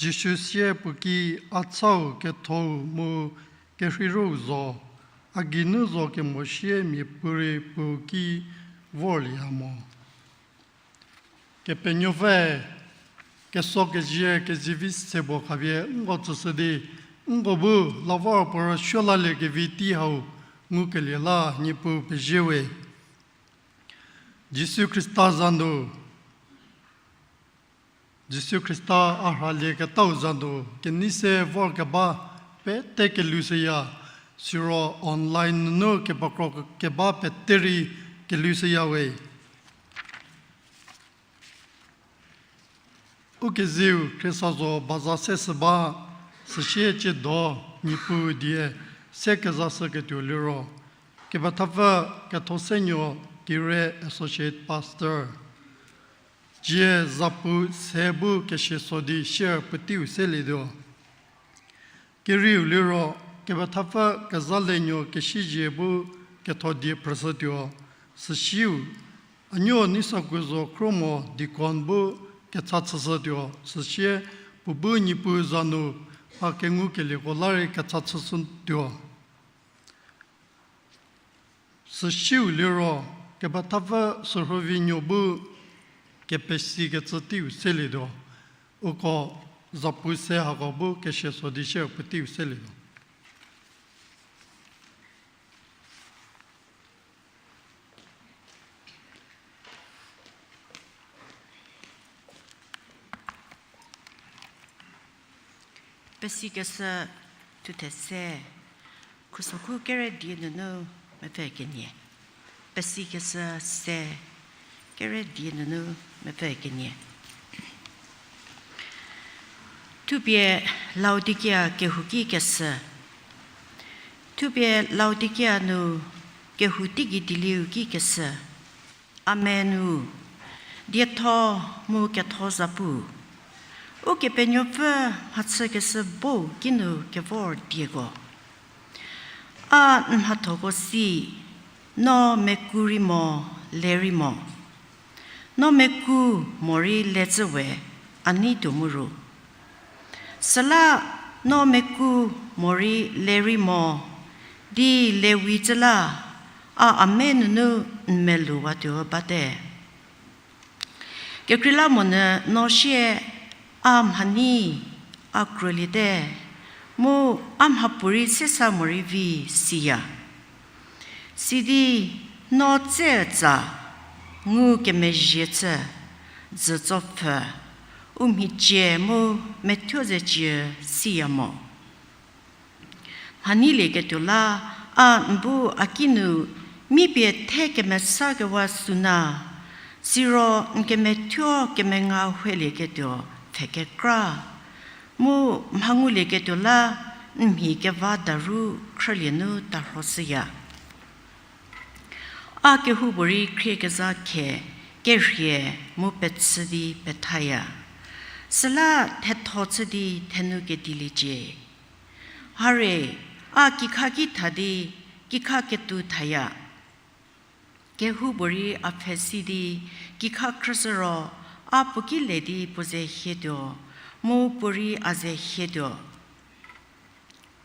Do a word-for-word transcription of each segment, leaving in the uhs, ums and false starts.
Jisu sie puo ki, A chau, kethou mu kerheirou zo, a geinu zo kemo sie miapuorei puo ki vorlieya mo. Kepenuopfü, keso kezie kezivi se puo khapie nko tsüshü di, nko bu la vor puo rüsuo laliekevi tei hau ngukelie la Niepuu pezie we. Jisu Khrista za nu, Jisu Khrista a rhalieketau za nu kenei se vorkeba pete kelhoushüya, siro online nunu kepekro keba pete rei kelhoushüya we. Ukeziu Khrista zo baza se shü ba, süsie tsiedo Niepuu die se kezashüketuo liro, kepethapfü Kethosenuo Kire, Associate Pastor, cie zapu se bu kesia so di share puoteiu selietuo. Kerieu liro, kepethapfü Kezalenuo Kesizie bu ketho die phrüshütuo, süsiu a nuo Neisakuo zo Khruomo deacon bu kecha chüshütuo, süsie puo bu Niepuu za nu mha kengukelieko la rei kecha chüshütuo. Süsiu liro, kepethapfü Sürhovinuo bu kepesikecü teiu selietuo, uko zapu se hako bu kesia so di share puoteiu selietuo. Pesikeshü thuthe se, Khusokhu kere die nunu mepfü kenie. Pesikeshü se, kere die nunu mepfü kenie. Thupie Laodikia kehouki keshü. Thupie Laodikia nu kehou teigei dieliu ki keshü. Amen-u, dietho mu ketho zapu, Ukepenuopfü mhachükeshü bou kinu kevor dieko. A n mhathoko si, no meku rei mo, le rei mo. No meku morei le cü we, a nei tuo mu ru. Süla no meku morei le rei mo di le wicü la, a a me nunu n meluwatuo bate. Kekreilamonyü no sie, a mhanei a kruoliete, mu a mhapuorei sesa morei vi siya. Sidi no tsetsa, ngukemezhie chü, dzütsopfü, u mhicie mu methuo zecie siya mo. Mhaneilieketuo la, a n bu a kinu mi pie the kemesakewa süna, siro n kemethuo kemenga huelieketuo pfhe kekra, mu mha ngulieketuo la n mhi keva daru khrülie nu tarhoshüya. A kehoupuorei khriekezha khe kerhie mu pechü di pethaya. Süla thetho chü di thenu kediliecie. Hare, a kikha ki tha di, kikha ketuo thaya. Kehoupuorei a pfhe si di, kikha khrüshü ro, a puo ki le di puo ze hietuo, mu puorei a ze hietuo.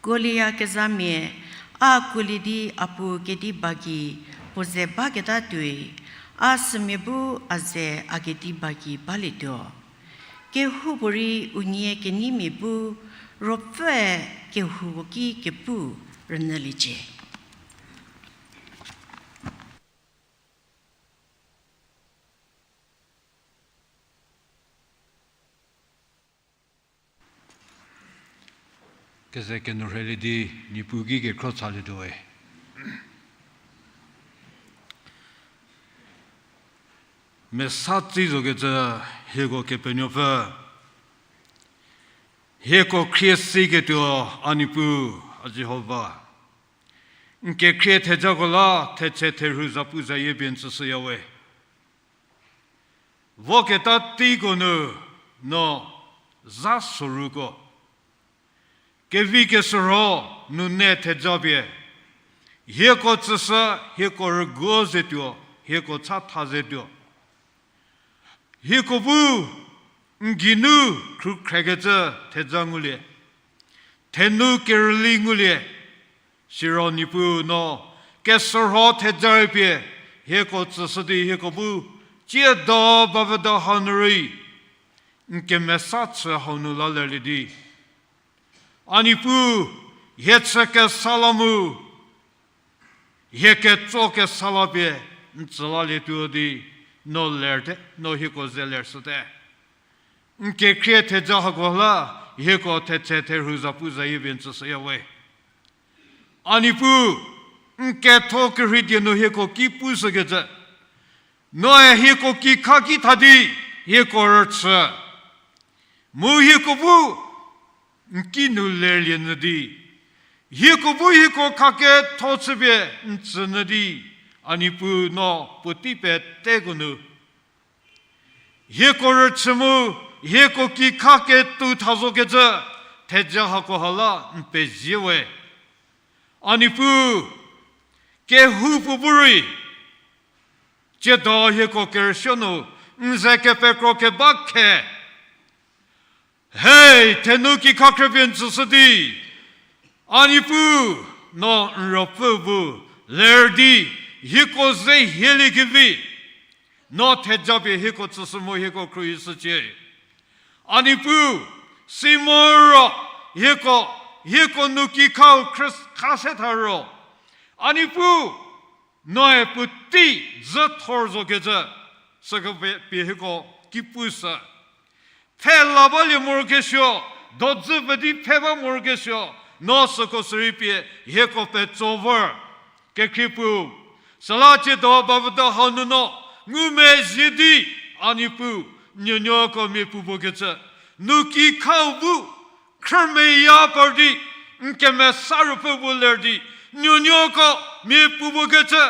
Kuolieyakezhamia a kuolie di a puo kediba gei puo ze baketa tuoi, a sümia bu a ze a kediba gei balietuo. Kehoupuorei unie keneimia bu Ruopfüe kehouko ki kepu rünyüliecie. Keze kenu rheilie di Niepuu ki kekhro chalietuoe. Mesa tsi zokecü hieko Kepenuopfü, hieko khrie siketuo a Niepuu, a Jihova. N kekhrie thejako la thetse therhu zapu zayie pie n tsüshüya we. Voketa teiko nu no za soruko, kevi kesürho nunu theja pie hieko tsüshü, hieko rüguo zetuo, hieko chatha zetuo. Hieko bu N geinu khrukhrekecü theja ngulie, thenu kerüli ngulie, siro Niepuu no kesürho theja pie hieko tsüshü di hieko bu tsiedo bavüdo hau nu rei n kemesa chü hau nu lalerlie di, a Niepuu, hie chü kesa la mu hie ketso kesa la pie n tsü lalietuo di no lerte, no hieko ze lershüte. N kekhrie theja hako la hieko thetse therhu zapu zayie pie n tsüshüya we. A Niepuu, n ketho kerhei die nu hieko ki pushükecü, noe hieko kikha ki tha di hieko rüchü, mu hieko bu n kinu lerlie nyü di, hieko bu hieko khaketho chüpie n tsü nyü di, a Niepuu no puotei peteko nu hieko rüchü mu hieko kikha ketou tha zokecü theja hako ha la n pezie we. A Niepuu, kehoupuo bu rei tsiedo hieko kerüsuo nu n ze kepekro keba khe, hei, thenu kikha khriepie n tsüshü di, a Niepuu, no n ruopfü bu ler di hieko ze hieliekevi, no theja pie hieko tsüshü mu hieko khruohishücie. A Niepuu, si moro hieko, hieko nu kikhau khrüs-, kha se tha ro, a Niepuu, noe puotei dzü thor zokecü, süko pie, pie hieko ki pushü. Pfhe la balie morokesuo, dodzü pfü di pfhe ba morokesuo, no süko sürei pie hieko petso vor. Kekhrie Puo, süla tsiedo bavüdo hau nu no ngumezhie di, a Niepuu, nuonuoko mia puo bokecü, nu kikhau bu khrümeya par di, n kemesa ruopfü bu ler di, nuonuoko mia puo bokecü,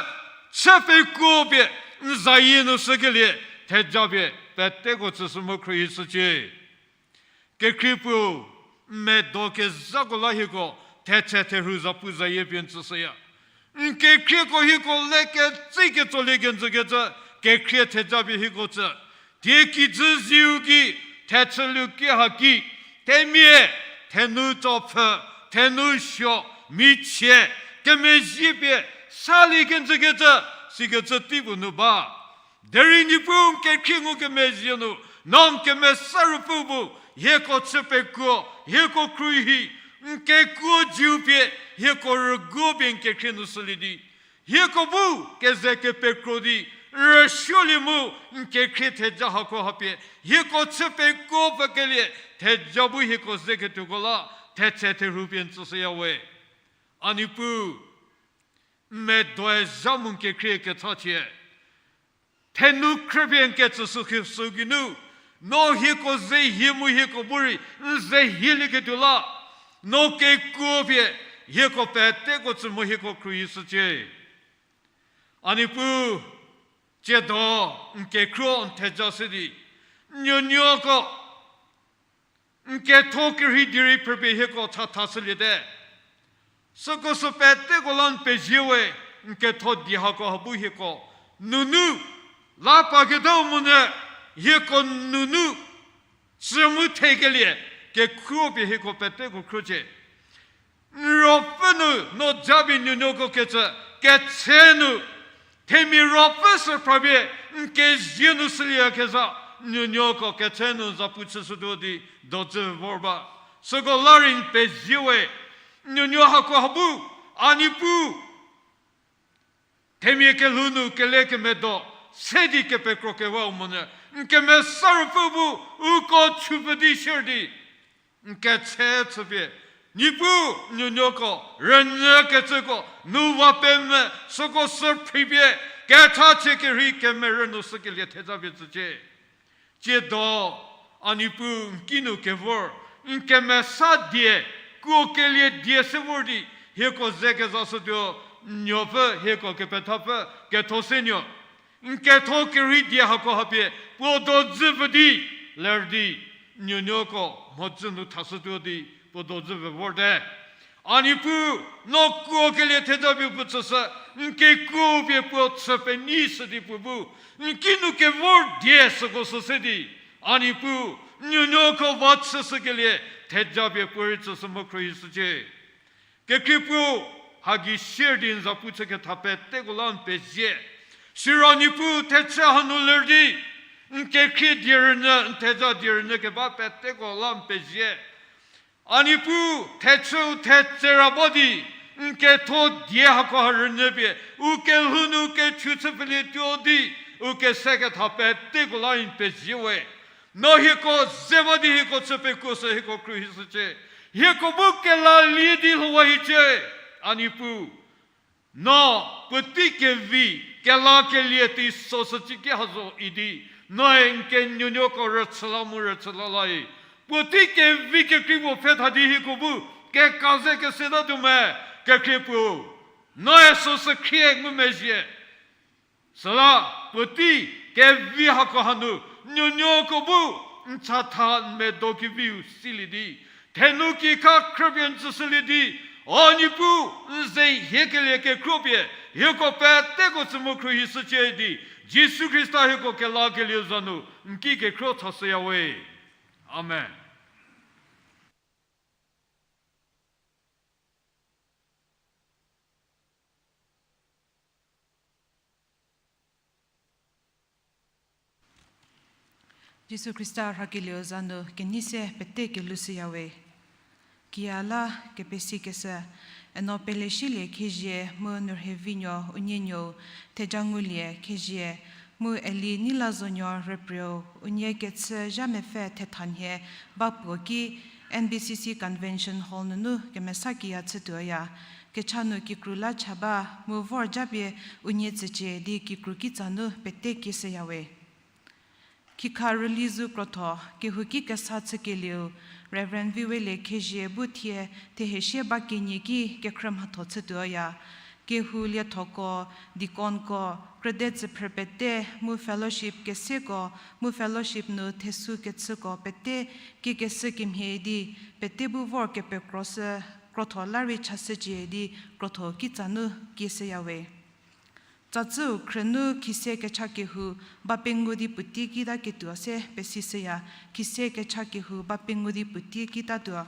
chü pekuo pie n zayie nu shükelie theja pie peteko tsüshü mu khruohishücie. Kekhrie Puo, n medo kezhako la hieko thetse therhu zapu zayie pie n tsüshüya. N kekhrieko hieko le ketsi ketsolie kenjükecü, kekhrie theja pie hieko tsü. Thie kijü ziu ki, thechülu ki haki, themia, thenu tsopfü, thenu suo, michie, kemezhie pie salie kenjükecü, sikecü teipuo nu ba. Derei Niepuu, n kekhrie ngukemezhie nu, no n kemesa ruopfü bu hieko chü pekuo, hieko khruohi, n kekuo ziu pie, hieko rüguo pie n kekhrie nu shülie di, hieko bu keze kepekro di n rüsuolie mu, n kekhrie theja hako ha pie hieko chü pekuo pfükelie theja bu hieko zeketuoko la thetse therhu pie n tsüshüya we. A Niepuu, n medoe zha mu n kekhrie kechachie, thenu khrüpie n ketsüshü süu geinu, no hieko ze hie mu hieko bu rei n ze hielieketuo la, no kekuo pie hieko peteko tsü mu hieko khruohishücie. A Niepuu, tsiedo n kekhruo n theja se di, nuonuoko n ketho kerhei die rei phrüpie hieko thatha shüliete. Süko sü peteko la n pezie we, n ketho die hako ha bu hieko nunu la pa ketau monyü, hieko nunu chü mu thekelie kekhruo pie hieko peteko khruocie. N ruopfü nu no japie nuonuoko kecü, ketse nu, themia ruopfü sü phrapie n kezie nu shülieyakezha, nuonuoko ketse nu zapu chüshütuo di dodzü vor ba. Süko la rei n pezie we, nuonuo hako ha bu, a Niepuu, themia kelhou nu kele kemedo se di kepekro kewau monyü, n kemesa ruopfü bu uko chupfü di sier di n ketse chüpie, Niepuu, nuonuoko rünyükecüko nu va pemvü süko sü phripie, kethachie kerhei kemerü nu shükelie theja pie tsücie. Tsiedo, a Niepuu, n kinu kevor, n kemesa die, kuokelie die se vor di hieko ze kezashütuo, n nuopfü hieko kepethapfü ketho se nuo, n ketho kerhei die hako ha pie puo dodzü pfü di ler di, nuonuoko mhodzü nu thashütuo di puo dodzü pfü vorte. A Niepuu, no kuokelie theja pie puo tsüshü, n kekuo pie puo chü penyi shü di puo bu n kinu kevor die süko sü se di, a Niepuu, Nuonuoko va chüshükelie theja pie puorei tsüshü mu khruohishücie. Kekhrie puo, hagi sier di n zapu chüketha peteko la n pezie. Siro Niepuu thechü hanu ler di, n kekhrie die rünyü, n theja die rünyü keba peteko la n pezie. A Niepuu, thechüu thetse ra ba di, n ketho die hako ha rünyü pie, u kelhou nu kechu chüpfhülietuo di, u keseketha peteko la n pezie we. No hieko ze ba di hieko chü pekuoshü hieko khruohishücie. Hieko bu kelalie di lhowa hiecie, a Niepuu. No puotei kevi, kelakelie teisoshücie ki ha zo idi, noe n kenuonuoko rüchü la mu rüchü la la-i. Puotei kevi kekrei puo pfhe tha di hieko bu keka ze kesetatuo me, kekhrie puo. Noe süsü khrie ngumezhie. Süla puotei kevi hako hanu, nuonuoko bu n chatha n medo keviu silie di, thenu kikha khrüpie n tsüshülie di, a Niepuu, n ze hiekelie kekhruo pie hieko peteko tsü mu khruohishücie di, Jisu Khrista hieko kelakelieu za nu n ki kekhruo chashüya we. Amen. Jisu Khrista rhakelieu za nu kenei se pete kelushüya we. Kiya la kepesikeshü, eno Peleshielie Khezhie mu Nurhevinuo Unienuou Thejangulie Khezhie mu Eli Neilazonuo Rüprieu unie kechü zha mepfü thethanhie ba puo ki N B C C Convention Hall nunu kemesa kiya chütuoya. Kecha nu kikru la cha ba mu vor japie unie tsücie di kikru kitsa nu pete kieshüya we. Khikha rüli zu krotho, kehouki kesa chükelieu, Reverend Viwelie Khezhie bu thie thehesie ba kenie ki kekhrü mhatho chütuoya. Kehou liethoko, deaconko, krüde tsüphrü pete, mu fellowship keseko, mu fellowship nu thesu kechüko pete, kiekeshü kemhie di, pete bu vor kepekroshü, krotho la rei chashücie di, krotho kitsa nu kieshüya we. Tsatsüu khrünu khise kecha kehou ba pengou di puotei kita ketuo se pesishüya, khise kecha kehou ba pengou di puotei kitatuo.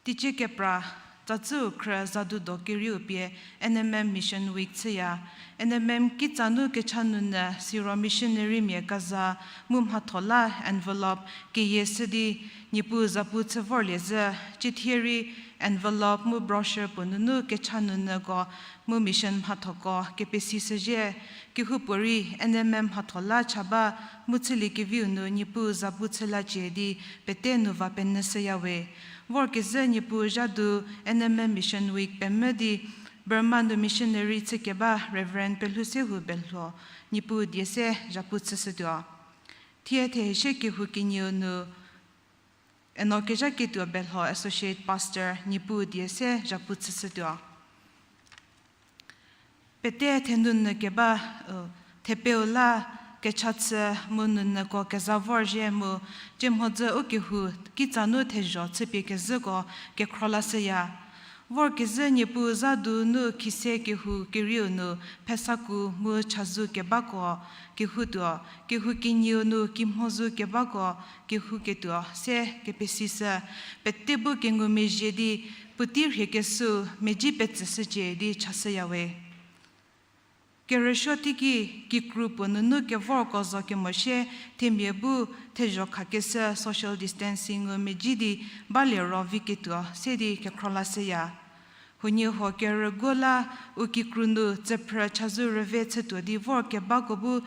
Teicie kepra, tsatsüu khrü zadu do kerieu pie N M M Mission Week chüya. N M M kitsa nu kecha nunyü siro missionarymia keza mu mhatho la envelope keyie shü di Niepuu zapu chü vorlie zhü, cithie rei envelope mu brochure puo nunu kecha nunyüko mu mission mhathoko kepesishüzhie, kehoupuorei N M M mhatho la cha ba mu chüliekeviu nu Niepuu zapu chü lacie di pete nu va penyüshüya we. Vorkezhü Niepuu zhadu N M M Mission Week pemvü di Burma nu missionary chükeba Reverend Pelhousehou Belho, Niepuu die se zhapu chüshütuo. Thie thehesie kehou kenieu nu eno kezhaketuo Belho Associate Pastor, Niepuu die se zhapu chüshütuo. Pete thenunyü keba, thepeu la kecha chü mu nunyüko keza vorzhie mu, cie mhodzü u kehou kitsa nu thezho chüpie kezhüko kekhro lashüya. Vorkezhü Niepuu zhadu nu khise kehou kerieu nu phesaku mu chazou kebako kehoutuo, kehou kenieu nu kimhozu kebako kehouketuo se kepesishü, pete bu kengumezhie di puotei rhiekeshüu meji petsüshücie di chashüya we. Kerüsuo teiki kikru puo nunu kevorko zo kemosie themia bu thezho khakeshü social distancing-u meji di balie ro viketuo se di kekhro lashüya. Huoniehuo kerüguo la u kikru nu tsüphrü chazou rüve chütuo di vor kebako bu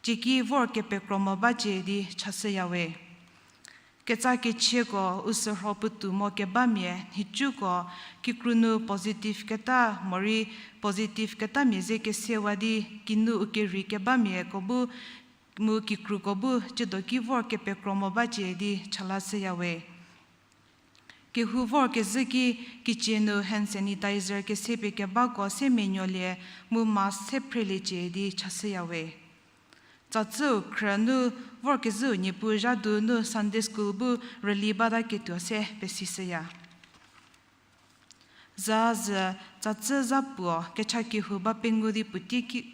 cieki vor kepekro mo bacie di chashüya we. Ketsa kechieko u sürho puotou mo kebamia nhicuko kikru nu positive keta morei positive ketamia ze kesewa di kinu u kerei kebamiako bu mu kikruko bu ciedoki vor kepekro mo bacie di chalashüya we. Kehou vorkezhü ki kichie nu hand sanitizer kesepie kebako se menuolie mu mask se phreliecie di chashüya we. Tsatsüu khrü nu vorkezhüu Niepuu zhadu nu Sunday School bu rüli bataketuo se pesishüya. Za zü tsatsü za puo kecha kehou ba pengou di puotei ki,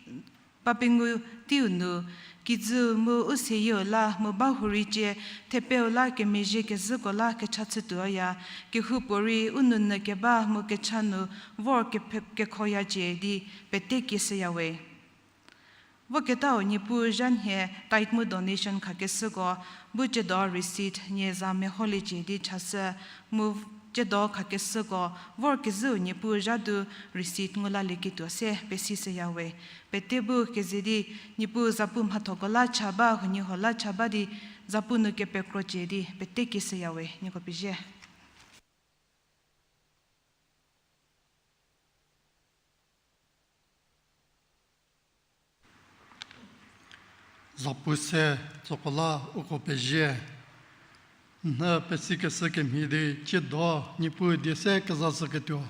Ba pengou teiu nu, kijüu mu u seyieu la mu ba hurei cie, thepeu la kemezhie kezhüko la kecha chütuoya, kehoupuorei u nounyü keba mu kecha nu vor kephe-, kekhoyacie di pete kieshüya we. Voketau Niepuu zha nhie tithe mu donation khakeshüko, bu ciedo receipt nie za meholiecie di chashü, mu ciedo khakeshüko, vor kezhüu Niepuu zha du receipt ngu lalieketuo se pesishüya we. Pete bu keze di, Niepuu zapu mhathoko la cha ba, huoniehuo la cha ba di, zapu nu kepekrocie di pete kieshüya we, nieko pezie. Zapu se tsüko la uko pezie. Nhü pesikeshü kemhie di ciedo Niepuu die se kezashüketuo,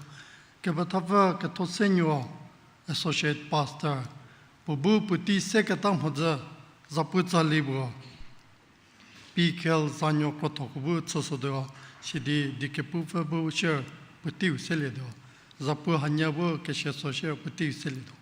kepethapfü Kethosenuo, Associate Pastor, puo bu puotei seketa mhodzü zapu tsali puo, P K L zanuo krotho ko bu chüshütuo, sidi die kepupfü bu share puoteiu selietuo. Zapu hanie bu kesia so share puoteiu selietuo.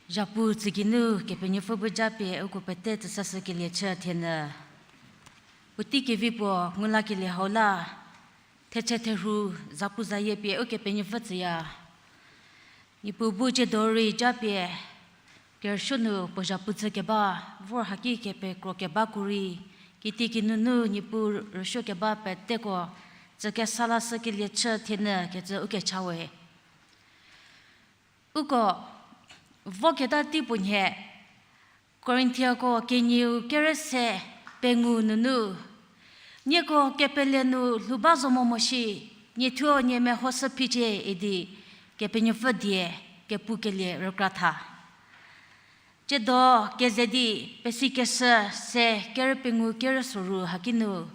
Zhapu tsü geinu Kepenuopfü bu japie uko pete tsüsashükelie chü thienyü. Puotei kevi puo ngu lakelie hau la, thechü therhu zapuzayie pie Ukepenuopfü tsüya. Niepuu bu tsiedo rei japie, kerüsuo nu puo zhapu tsü keba, vor haki kepekro kebako rei, kitikinunu Niepuu rüsuo keba peteko, tsü kesa lashükelie chü thienyü kecü ukecha we. Uko voketa tei puo nhie, Korinthiako kenieu kerü se pengou nunu, nieko kepele nu lhou ba zo mo mo shi, nie thuo nie mehoshü phicie idi, Kepenuopfü die kepukelie rükra tha. Tsiedo keze di, pesikeshü se kerü pengou kerü soru haki nu,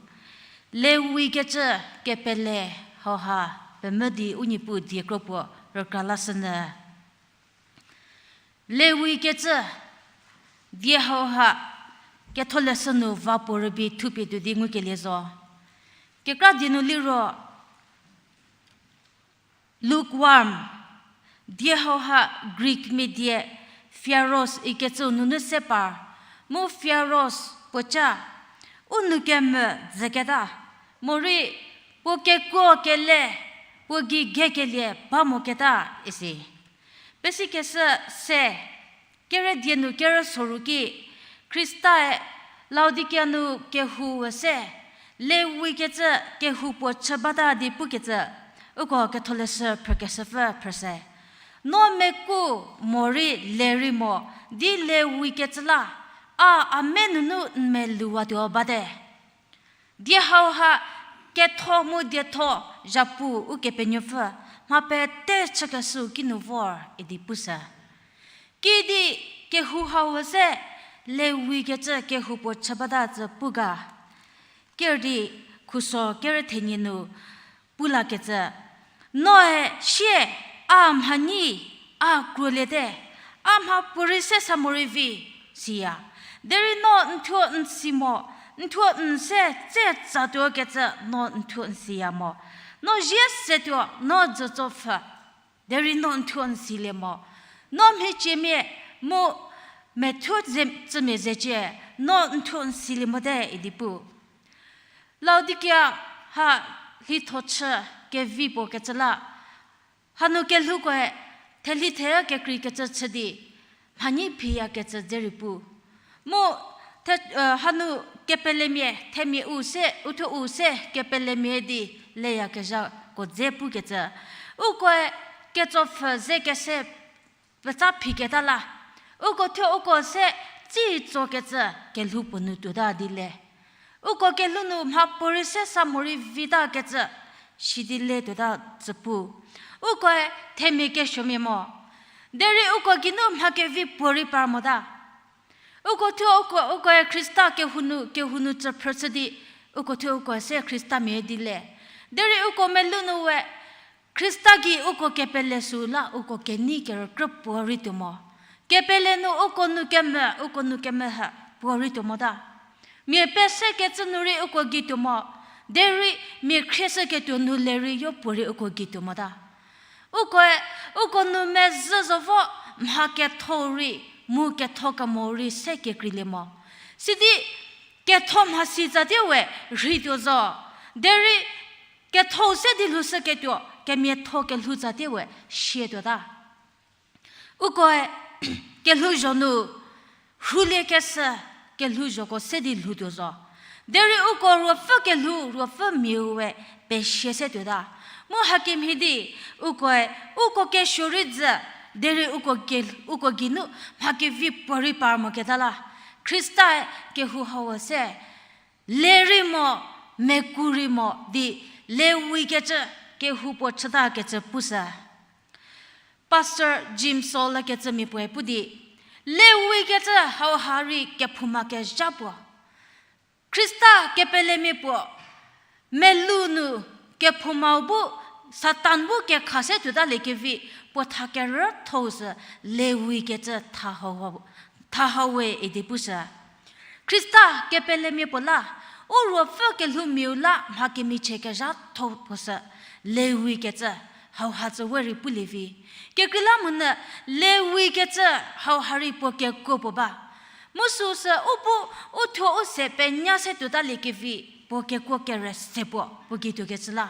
Lewi kecü kepele hauha pemvü di u Niepuu die kro puo rükra lashünyü. Lewi kecü die hauha Ketholeshü nu va puo rübei thupie tuo di ngukelie zo. Kekra die nu liro, lukewarm, die hauha Greek mia die phiaros ikecüu nunu se par, mu phiaros puoca, u nou kemvü dzüketa, morei puo kekuo kele, puo gei gekelie ba moketa isi. Pesikeshü se, kerü die nu kerü soru ki, Khrista-e Laodikia nu kehou üse, Lewi kecü kehou puo chü bata di pukecü, uko Ketholeshü phrükeshüpfü phrüse. No meku morei lerei mo, di Lewi kecü la, a a me nunu n meluwatuo bate. Die hauha ketho mu dietho zhapu Ukepenuopfü, mha pete chükeshüu kinu vor idi pushü. Kidi kehou hau üse Lewi kecü kehou puo chü bata tsü pu ga. Ker di khuso kerü thenie nu pu lakecü, noe sie a mhanyi a kruoliete, a mha puorei se sa morei vi, siya. Derei no n thuo n si mo, n thuo n se tse tsatuokecü no n thuo n siya mo. No zie setuo, no dzütso pfhü. Derei no n thuo n silie mo. No mhiciemia mu methuo ze, tsümia zecie, no n thuo n silie mote idi pu. Laodikia ha lhitho chü kevi puo kecü la, hanu kelhoukoe thelhi the kekreikecü chü di, mhanyi phiyakecü dze rei pu. Mu the, hanu kepelemia themia u se, uthuo u se kepelemia di leyakezhako dze pukecü. Ukoe ketsopfhü ze kese petsa phiketa la, uko thuo uko se tsitsokecü kelhou puo nu tuota di le. Uko kelhou nu mha puorei se sa morei vitakecü sidi le tuota tsü pu. Ukoe themia kesuomia mo. Derei uko geinu mha kevi puorei par mota. Uko thuo uko, ukoe Khrista kehou nu, kehou nu tsüphrü chü di, uko thuo uko se Khristamia di le. Derei uko melou nu we, Khrista gei uko kepele süu la uko kenei kerükrü puorei tuo mo. Kepele nu uko nou kemvü, uko nou kemvü ha puorei tuo mota. Mia pese kecü nu rei uko gei tuo mo. Derei mia khrieshüketuo nu le rei yo puorei uko gei tuo mota. Ukoe, uko nou mezhü zo vo mha ketho rei, mu ketho kemo rei se kekreilie mo. Sidi ketho mhasi tsatie we rheituo zo. Derei ketho se di lhoushüketuo, kemiatho kelhou tsatie we sie tuota. Ukoe kelhouzho nu rhulie keshü kelhouzhoko se di lhoutuo zo. Derei uko ruopfü kelhou, ruopfü miau we pesie se tuota. Mu hakemhie di, ukoe, uko kesuo rei dzü, derei uko ke, uko geinu mha kevi puorei par moketa la. Khrista kehou hau se, le rei mo, meku rei mo di, Lewi kecü kehou puo chütakecü pushü. Pastor Jim Saul la kecü mia puoe pu di, Lewi kecü hauha rei kephouma kezha puo. Khrista kepelemia puo, melou nu kephoumau bu Satan bu kekha se tuotaliekevi puo tha kerüthou sü Lewi kecü tha hau, tha hau we idi pushü. Khrista kepelemia puo la, u ruopfü kelhoumiau la mha kemichie kezhatho puo sü Lewi kecü hauha tsü we rei pulie vi. Kekreilamonyü Lewi kecü hauha rei puo kekuo puo ba. Mu süsü u bu u thuo u se penya se tuotaliekevi puo kekuo kere se puo puo gei tuokecü la.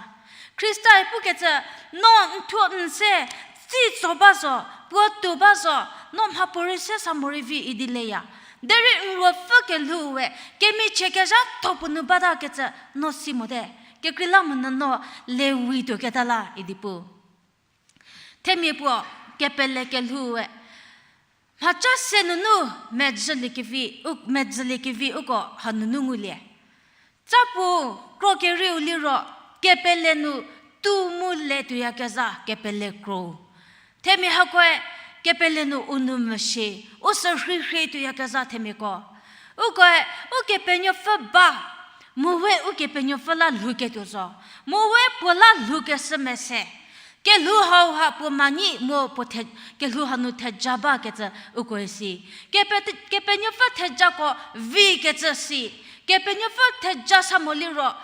Khristae pukecü, no n thuo n se tsi tso ba zo, puo tuo ba zo, no mhapuorei se sa morei vi idi leya. Derei n ruopfü kelhou we kemichie kezhatho puo nu batakecü no si mote. Kekreilamonyü no Lewi tuoketa la idi pu. Themia puo kepele kelhou we mhaca se nunu medzüliekevi, u, medzüliekevi uko hanunu ngulie. Tsa puo kro kerieu liro kepele nu tu mu le tuoyakezha kepele kro. Themia hakoe kepele nu u nou mvüshie, u sü rhirhie tuoyakezha themiako. Ukoe Ukepenuopfü ba, mu we Ukepenuopfü la lhouketuo zo, mu we puo la lhoukeshü mese. Kelhou hauha puo manyi mu puo the-, kelhou hanu theja bakecü ukoe si. Kepe-, Kepenuopfü thejako vikecü si. Kepenuopfü theja sa mo liro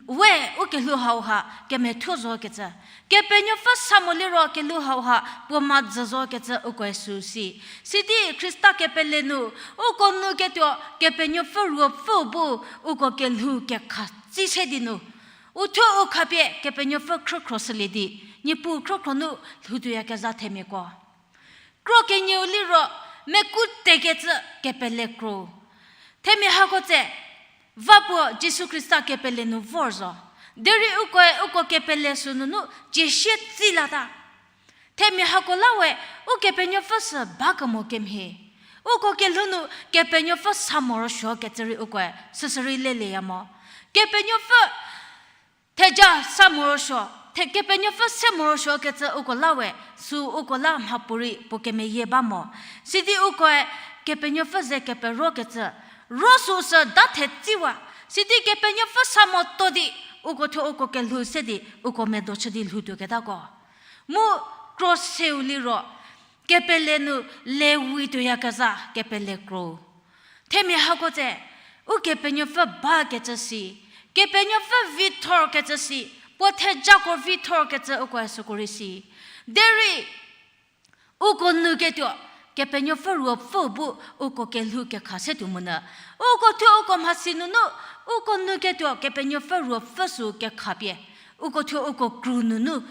we u kelhou hauha kemethuo zokecü. Kepenuopfü sa mo liro kelhou hauha puo madzü zokecü ukoe sü si. Sidi Khrista kepele nu, uko nu ketuo Kepenuopfü Ruopfüu bu uko kelhou kekha tsi se di nu, u thuo u khapie Kepenuopfü khrükhro shülie di, Niepuu khrükhro nu lhoutuoyakezha themiako. Kro kenieu liro, mekutekecü kepele kro. Themia hako tse, va puo Jisu Khrista kepele nu vor zo. Derei ukoe uko kepele sünunu ciesie tsi lata. Themia hako la we, Ukepenuopfü sü ba kemo kemhie. Uko kelhou nu Kepenuopfü sa morosuokecü rei ukoe süsü rei lelieya mo. Kepenuopfü theja sa morosuo, the-, Kepenuopfü se morosuokecü uko la we, sü uko la mhapuorei puo kemeyie ba mo. Sidi ukoe Kepenuopfü ze keperokecü, ro süsü da thetsiwa. Sidi Kepenuopfü sa motuo di, uko thuo uko kelhou se di, uko medo chü di lhoutuoketako. Mu kro seu liro, kepele nu Lewi tuoyakezha kepele kro. Themia hako tse, Ukepenuopfü bakecü si, Kepenuopfü vithorkecü si, puo thejako vithorkecü ukoe süko rei si. Derei, uko nu ketuo, Kepenuopfü Ruopfüu bu uko kelhou kekha se tuo monyü. Uko thuo uko mhasi nunu, uko nu ketuo Kepenuopfü Ruopfü sü kekhapie. Uko thuo uko kru nunu,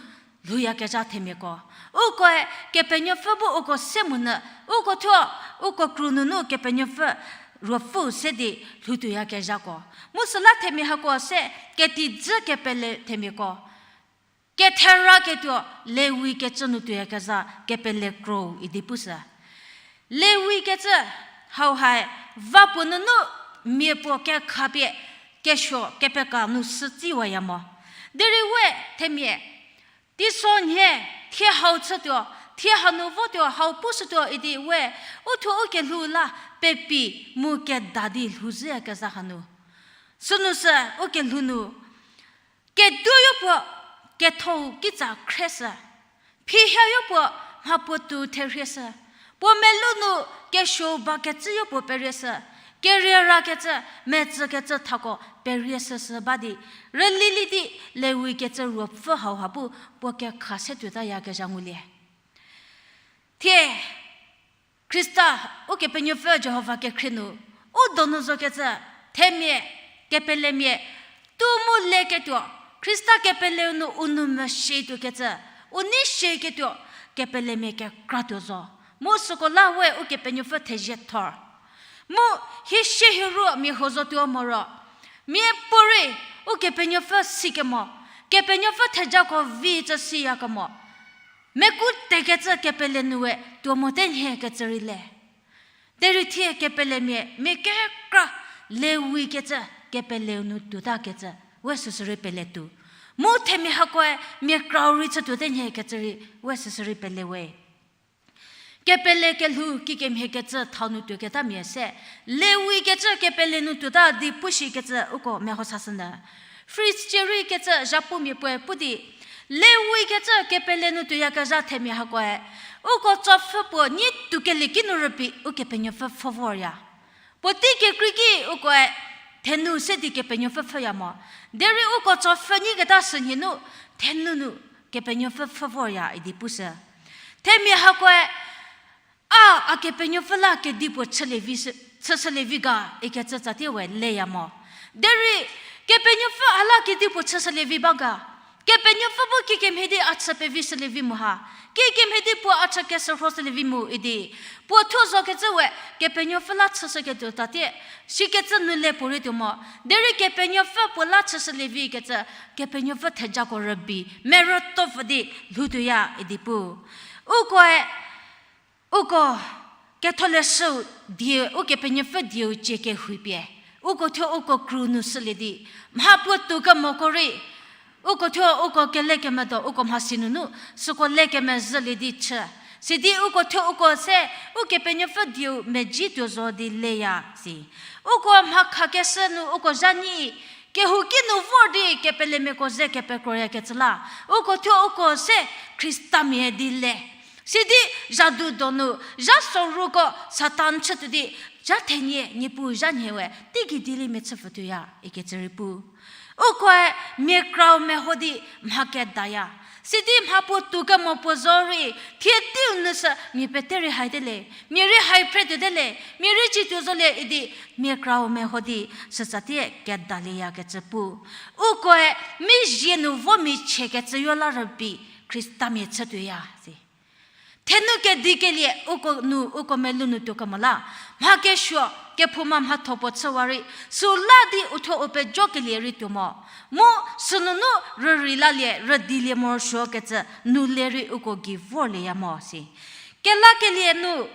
lhouyakezha themiako. Ukoe Kepenuopfü bu uko se monyü, uko thuo, uko kru nunu Kepenuopfü Ruopfüu se di lhoutuoyakezhako. Mu süla themia hako se ketidzü kepele themiako. Kethera ketuo Lewi kecü nu tuoyakezha kepele kro idi pushü. Lewi kecü hauhae va puo nunu mia puo kekhapie kesuo kepeka nu sü tsiwaya mo. Derei we themia, teisonhie, thie hau chütuo, thie hanu votuo, hau pushütuo idi we, u thuo u kelhou la pepi mu keda di lhouzhüyakezha hanu. Sünu sü u kelhou nu, keduoyo puo, kethou kitsa khrieshü. Phihayo puo, mha puo tu therhieshü. Puo melou nu, kesuo bakecüyo puo perieshü. Keriera kecü, metsü kecü thako perieshü sü ba di, rülilie di, Lewi kecü ruopfü hauha bu, puo kekha se tuotayakezha ngulie. Thie, Khrista, Ukepenuopfü Jihova kekhrie nu, u donu zokecü, themia, kepelemia, tu mu leketuo, Khrista kepeleu nu u nou mvüshie tuokecü, u nei shieketuo, kepelemia kekratuo zo. Mu süko la we Ukepenuopfü thezie thor. Mu hie sie hie ru mia huo zotuo moro, miapuorei Ukepenuopfü sikemo, Kepenuopfü thejako vi cü siyakemo. Mekutekecü kepele nu we tuo mote nhie kecü rei le. Derei thie kepelemia, mia kekra Lewi kecü kepeleu nu tuotakecü, we süsü rei peletuo. Mu themia hakoe mia krau rei chütuote nhie kecü rei, we süsü rei pele we. Kepele kelhou kikemhie kecü thau nu tuoketamia se, Lewi kecü kepele nu tuota di pushikecü uko meho sashünyü. Fritz Gehry kecü zhapumia puoe pu di, Lewi kecü kepele nu tuoyakezha themia hakoe, uko tsopfhü puo nyi tuokelie kinu rübei Ukepenuopfü pfhü vorya. Puotei kekrei ki ukoe thenu se di Kepenuopfü pfhüya mo. Derei uko tsopfhü nyiketa sünhie nu, thenu nu Kepenuopfü pfhü vorya idi pushü. Themia hakoe, a, a Kepenuopfü la kedipuo chüshülie vi ga ikecü tsatie we leya mo. Derei, Kepenuopfü a la kedipuo chüshülie vi ba ga. Kepenuopfü bu kikemhie di a chü pevishülie vi mu ha. Kikemhie di puo a chü kesürhoshülie vi mu idi. Puo thuo zokecü we, Kepenuopfü la chüshüketuo tsatie. Sikecü nu le puorei tuo mo. Derei Kepenuopfü puo la chüshülie vi kecü, Kepenuopfü thejako rübei merütopfü di lhoutuoya idi pu. Ukoe, uko, Ketholeshü die, Ukepenuopfü dieu cie kehou pie. Uko thuo uko kru nu shülie di. Mha puo tou kemoko rei. Uko thuo uko kelekemedo, uko mhasi nunu, süko lekemezhülie di chü. Sidi uko thuo uko se, Ukepenuopfü dieu mezhie tuo zo di leya si. Uko mha khakeshü nu uko zha nyi, kehouki nu vor di kepelemiako ze kepekroyakecü la. Uko thuo uko se Khristamia di le. Sidi zhadu donu, zha soruko Satan chütuo di, zha thenie, Niepuu zha nhie we, teigei dieliemia chüpfütuoya ikecü rei pu. Ukoe mia krau meho di mha kedaya. Sidi mha puo tou kemo puo zorei, thie teiu nu sü mia pete rei haite le, mia rei hai phre tuote le, mia rei cituo zo le idi, mia krau meho di sütsatie kedalieyakecü pu. Ukoe mizie nu vo michiekecü yo la rübei Khristamia chütuoya si. Thenu kedikelie uko nu uko melou nu tuo kemo la. Mha kesuo, kephouma mhatho puo chüwa rei, süu la di u thuo u pejokelie rei tuo mo. Mu sünunu rürei lalie, rüdilie morosuokecü nu le rei uko gei vorlieya mo si. Kelakelie nu,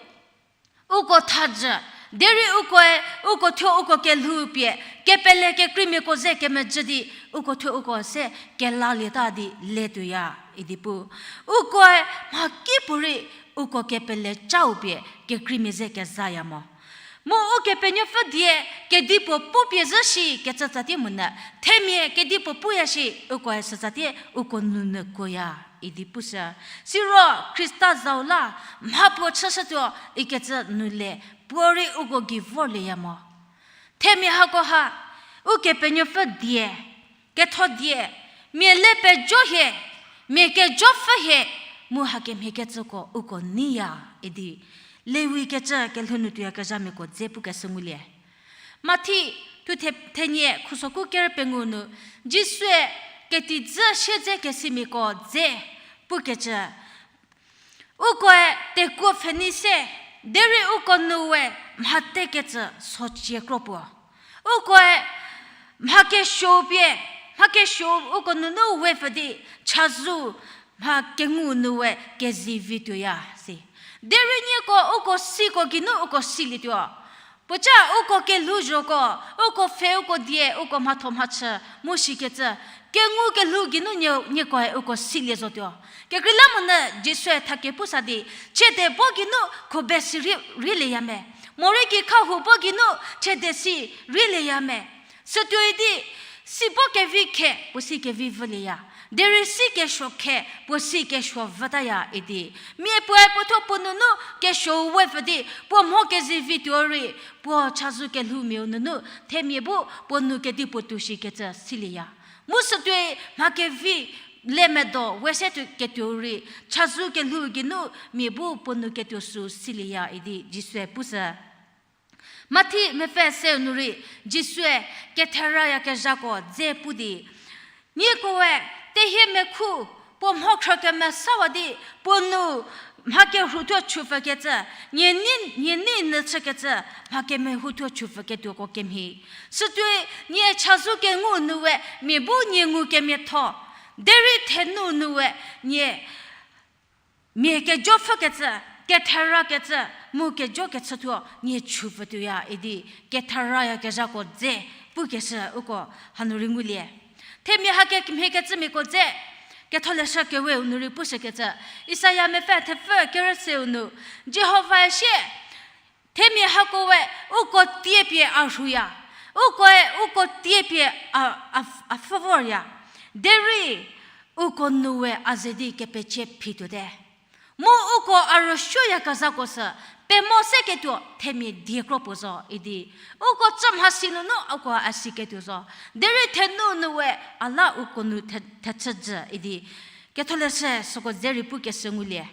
uko thajü, derei ukoe, uko thuo uko kelhou pie, kepele kekreimiako ze kemejü di, uko thuo uko se kelalieta di letuoya idi pu. Ukoe mhakipuorei uko kepele chau pie kekreimia ze kezaya mo. Mu Ukepenuopfü die kedipuo pupie zhü shi kecü tsatie monyü, themia kedipuo puya shi ukoe sütsatie uko nounyü kuoya idi pushü. Siro Khrista zau la mha puo chüshütuo ikecü nu le puorei uko gei vorlieya mo. Themia hako ha, Ukepenuopfü die, ketho die, mia le pejo hie, mia kejopfü hie, mu hakemhie kecüko uko neiya idi. Lewi kecü kelhou nu tuoyakezhamiako dze pukeshü ngulie. Mathi thu the-, thenie khusoku kerü pengou nu, Jisue ketidzü siedze kesimiako dze pukecü. Ukoe tekuo pfhenei se, derei uko nu we mha tekecü socie kro puo. Ukoe mha kesuo pie, mha kesuo uko nunu we pfü di, chazou mha kengu nu we kezivi tuoya si. Derei nieko uko siko geinu uko silietuo. Puoca uko kelhouzhoko, uko pfhe uko die, uko mhatho mhachü, mu shikecü, kengu kelhou geinu nie, niekoe uko silie zotuo. Kekreilamonyü Jisue thakie pusa di, chiede bo geinu khube si rei, reilieya me. Morei kikha hu bo geinu chiede si reilieya me. Sütuoi di, si bo kevi khe, puo si kevi vülieya. Derei si kesuo khe, puo si kesuo vütaya idi. Mia puoe puothuo puo nunu kesuo we pfü di, puo mho kezivi tuo rei, puo chazou kelhoumiau nunu, themia bu puo nu kedipuo tuo shikecü silieya. Mu sütuoi mha kevi le medo we se tuo ketuo rei, chazou kelhou geinu mia bu puo nu ketuo sü silieya idi Jisue pushü. Mathi mepfü seu nu rei Jisue ketherayakezhako dze pu di, niekoe tehie mekhu puo mho khrü kemesawa di puo nu mha kerhu thuo chupfükecü, nie nei, nie nei nyü chükecü, mha kemehou thuo chupfüketuoko kemhie. Sütuoi nie chazou kengu nu we mia bu nie ngukemiatho, derei thenu nu we nie mia kejopfükecü, ketherakecü, mu kejokechü thuo nie chupfütuoya idi, ketherayakezhako dze pukeshü uko hanu rei ngulie. Themia hakemhie kecümiako dze, Ketholeshü Keweu nu rei pushükecü, Isaia mepfü thepfü kerü seu nu, Jihovae sie, themia hako we uko tiepie a rhuya, ukoe uko tiepie a, a, a pfhü vorya, derei uko nu we a ze di kepecie phituote. Mu uko a rüsuoyakezhako sü pemo seketuo themia die kro puo zo idi. Uko cü mhasi nunu uko a siketuo zo. Derei thenu nu we a la uko nu the-, thechüjü idi. Ketholeshü süko dze rei pukeshü ngulie.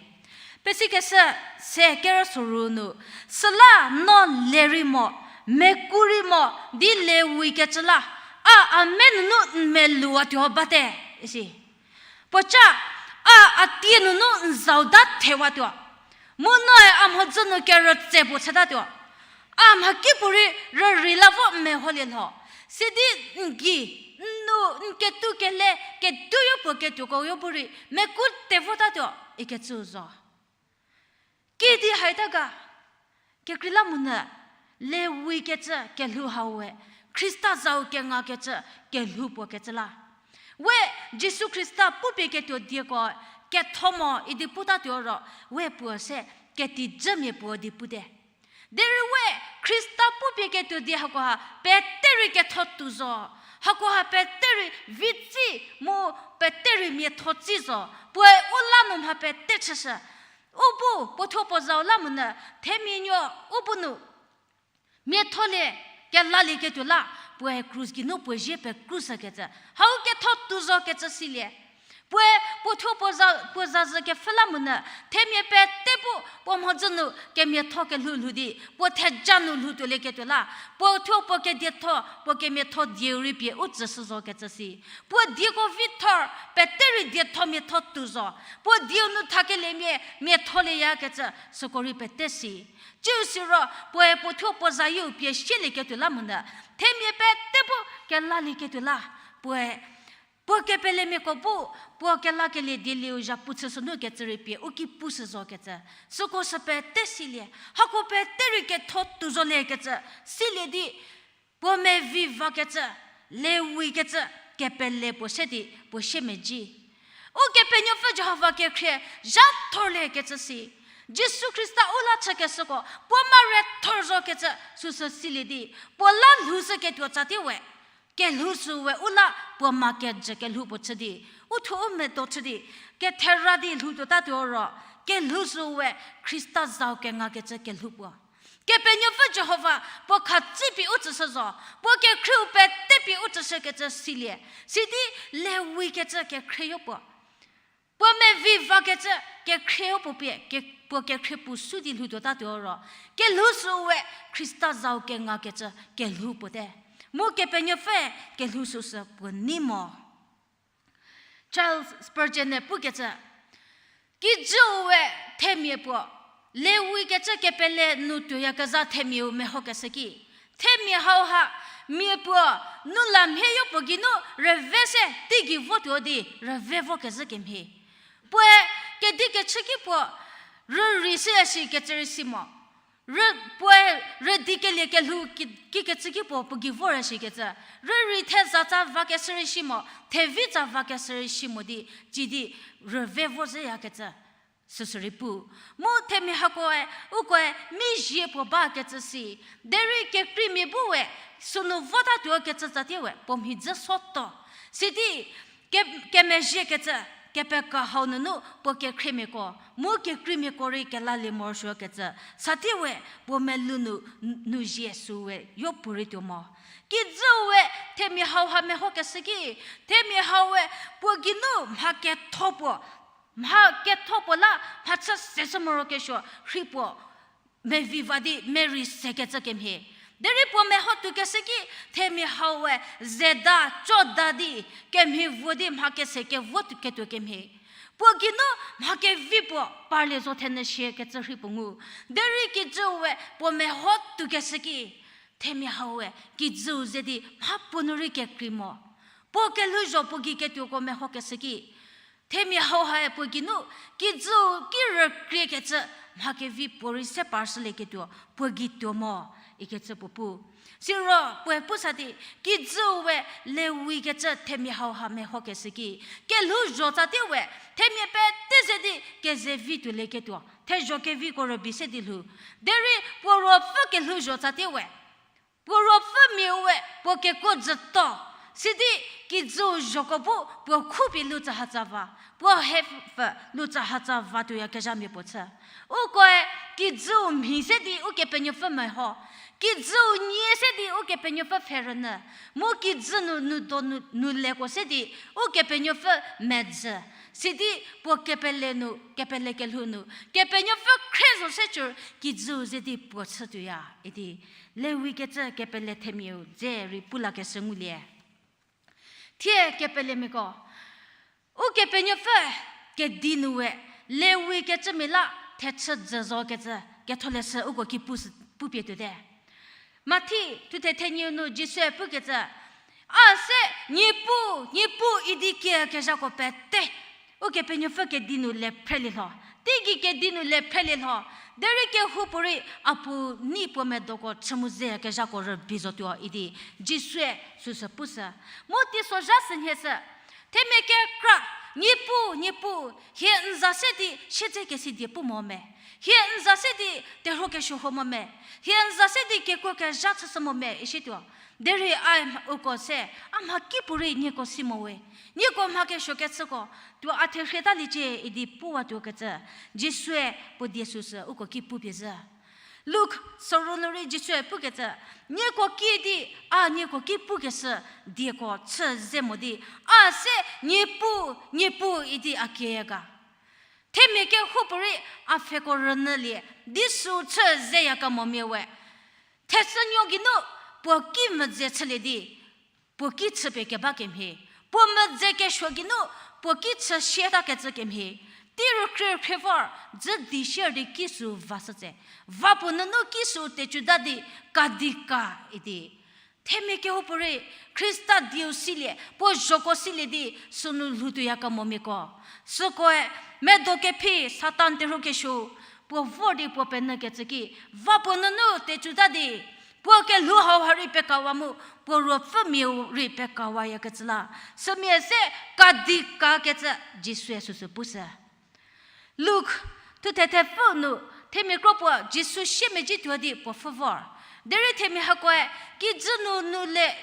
Pesikeshü se kerü soru nu, süla no le rei mo, meku rei mo, di lewikecü la, a a me nunu n meluwatuo bate, isi. Puoca, a a tie nunu n zau da thewatuo. Mu noe a mhodzü nu kerütse puo chütatuo. A mhakipuorei rürei la vo n meholie lho. Sidi n gei, n nu, n ketu kele, ketuoyo puo ketuokouyo bu rei, meku te votatuo, ikecü zo. Kidi haita ga, kekreilamonyü, lewikecü kelhou hau we, Khrista zau kengakecü kelhou puo kecü la. We Jisu Khrista pupie ketuo dieko ketho mo idi putatuo ro, we puo se ketijümia puo di pute. Derei we Khrista pupie ketuo die hakoha pete rei ketho tuo zo, hakoha pete rei vitsi mu pete rei miatho tsi zo, puoe u la nu mha pete chüshü. U bu puo thuo puo zau la monyü, themia nuo u bu nu miatholie, kelalieketuo la, puoe krus geinu puo zie pekrushükecü, hau ketho tuo zo kecü silie. Puoe puo thuo puo za, puo zazü kepfhü la monyü, themia pete bu puo mhodzü nu kemiatho kelhou lhou di, puo theja nu lhoutuolieketuo la, puo thuo puo kedietho, puo kemiatho dieu rei pie u tsüshü zo kecü si. Puo dieko vithor, pete rei dietho miatho tuo zo, puo dieu nu thakeliemia miatholieya kecü süko rei pete si. Tsiu siro puoe puo thuo puo zayieu pie sielieketuo la monyü, themia pete bu kelalieketuo la, puoe puo kepelemiako bu, puo kelakelie dielieu zhapu chüshünu kecü rei pie u ki pushü zo kecü. Süko sü pete silie, hako pete rei ketho tuo zolie kecü, silie di, puo mevi vakecü, lewikecü, kepele puo se di, puo siemedzi. Ukepenuopfü Jihova kekhrie, zha thorlie kecü si. Jisu Khrista u la chükeshüko, puo ma re thor zo kecü, süsü silie di, puo la lhoushüketuo tsatie we. Kelhou sü we u la puo ma kejü kelhou puo chü di, u thuo u medo chü di, kethera di lhoutuotatuo ro, kelhou sü we Khrista zau kengakecü kelhou puo. Kepenuopfü Jihova puo khatsü pie u tsüshü zo, puo kekhrieu pete pie u tsüshükecü silie, sidi lewikecü kekhrieu puo. Puo mevi vakecü kekhrieu puo pie, ke-, puo kekhrie puo sü di lhoutuotatuo ro, kelhou sü we Khrista zau kengakecü kelhou puo te. Mu Kepenuopfü kelhou süsü puo nei mo. Charles Spurgeon-e pukecü, kijüu we themia puo, lewikecü kepele nu tuoyakezha themiau mehokeshü ki, themia hauha mia puo nu la mhieyo puo geinu rüve se teigei votuo di rüve vokezhü kemhie. Puoe kedi kechü ki puo rürei shüya shikecü rei si mo. Rü-, puoe rüdi kelie kelhou ki, kikecü ki puo puo gei vor shikecü. Rürei theza tsa vakeshü rei si mo, thevi tsa vakeshü rei si mo di, ci di rüve vo zhüyakecü. Süsü rei pu. Mu themia hakoe, ukoe, mizie puo bakecü si. Derei kekreimia bu we, sünu votatuo kecü tsatie we, puo mhi dzü soto. Sidi, ke-, kemezhiekecü, kepeka hau nunu puo kekhriemiako, mu kekreimiako rei kelalie morosuokecü, satie we puo melou nu, nu zie sü we yo puorei tuo mo. Kijüu we themia hauha mehokeshü ki, themia hau we puo geinu mha ketho puo, mha ketho puo la mhachü seshü morokesuo rhi puo, mevi va di merei sekecü kemhie. Derei puo meho tuokeshü ki themia hau we zeda, coda di, kemhie vuo di mha kese kevo tuo, ketuo kemhie. Puo geinu mha kevi puo parlie zo thenyü shiekecü rhi puo ngu. Derei kijüu we puo meho tuokeshü ki, themia hau we kijüu ze di mha puo nu rei kekrei mo. Puo kelhouzho puo gei ketuoko mehokeshü ki, themia hauhae puo geinu kijüu ki rükriekecü mha kevi puorei se parshülieketuo puo gei tuo mo, ikecü puo pu. Siro puoe pu sa di, kijüu we lewikecü themia hauha mehokeshü ki, kelhouzho tsatie we, themia pete ze di kezevi tuolieketuo, thezho keviko rübei se di lhou. Derei puo ruopfü kelhouzho tsatie we, puo ruopfümiau we puo kekuo jütuo, sidi kijüu zhoko bu puo khupie lutsahatsa va, puo hepfü lutsahatsa va tuoyakezhamia puo chü. Ukoe kijüu mhi se di Ukepenuopfü meho, kijüu nie se di Ukepenuopfü pfherünyü, mu kijü nu, nu do nu, nu leko se di Ukepenuopfü medzü. Sidi puo kepele nu, kepele kelhou nu, Kepenuopfü khrie zo se cü kijüu ze di puo chütuoya idi, Lewi kecü kepele themiau dze rei pu lakeshü ngulie. Thie kepelemiako, Ukepenuopfü kedi nu we, Lewi kecümia la thechü dzü zo kecü ketholeshü uko ki pu sü, pupie tuote. Mathi thuthe thenieu nu Jisue pukecü, a se, Niepuu, Niepuu idi kiekezhako pete Ukepenuopfü kedi nu le phrelie lho, teigei kedi nu le phrelie lho, derei kehoupuorei a puo nei puo medoko chü mu zeyakezhako rübei zotuo idi Jisue süsü pushü. Mu teisozha sünhie sü, themia kekra, Niepuu, Niepuu, hie n za se di siedzekesi die pu mo me? Hie n za se di terhuo kesuo ho mo me? Hie n za se di kekuo kezha chüshü mo me? Isituo. Derei a, uko se, a mha kipuorei nieko si mo we. Nieko mha kesuo kechüko tuo a therhie taliecie idi puwatuo kecü, Jisue puo die süsü uko ki pupie zhü. Luk sorou nu rei Jisue pukecü, nieko ki di, a nieko ki pukeshü dieko chü ze mo di, a se, Niepuu, Niepuu idi a kieyega. Themia kehoupuorei a pfheko rünyülie di süu chü zeyakamomia we. Thechünuo geinu puo ki medze chülie di, puo ki chüpie keba kemhie, puo medze kesuo geinu puo ki chü sieta kecü kemhie, tei rükrie rükrie vor, dzü di sier di ki süu vashütse, va puo nunu ki süu tecüta di, kadika idi. Themia kehoupuorei Khrista dieu silie, puo zhoko silie di sünu lhoutuoyakamomiako, sükoe medo kephi Satan terhuo kesuou puo vor di puo penyükecü ki, va puo nunu tecüta di, puo kelhou hauha rei pekawa mu, puo ruopfümiau rei pekawayakecü la, sümia se kadikakecü Jisue süsü pushü. Luk thuthe thepfü nu, themia kro puo Jisu siemedzi tuo di puo pfhü vor. Derei themia hakoe, kijü nu nu le,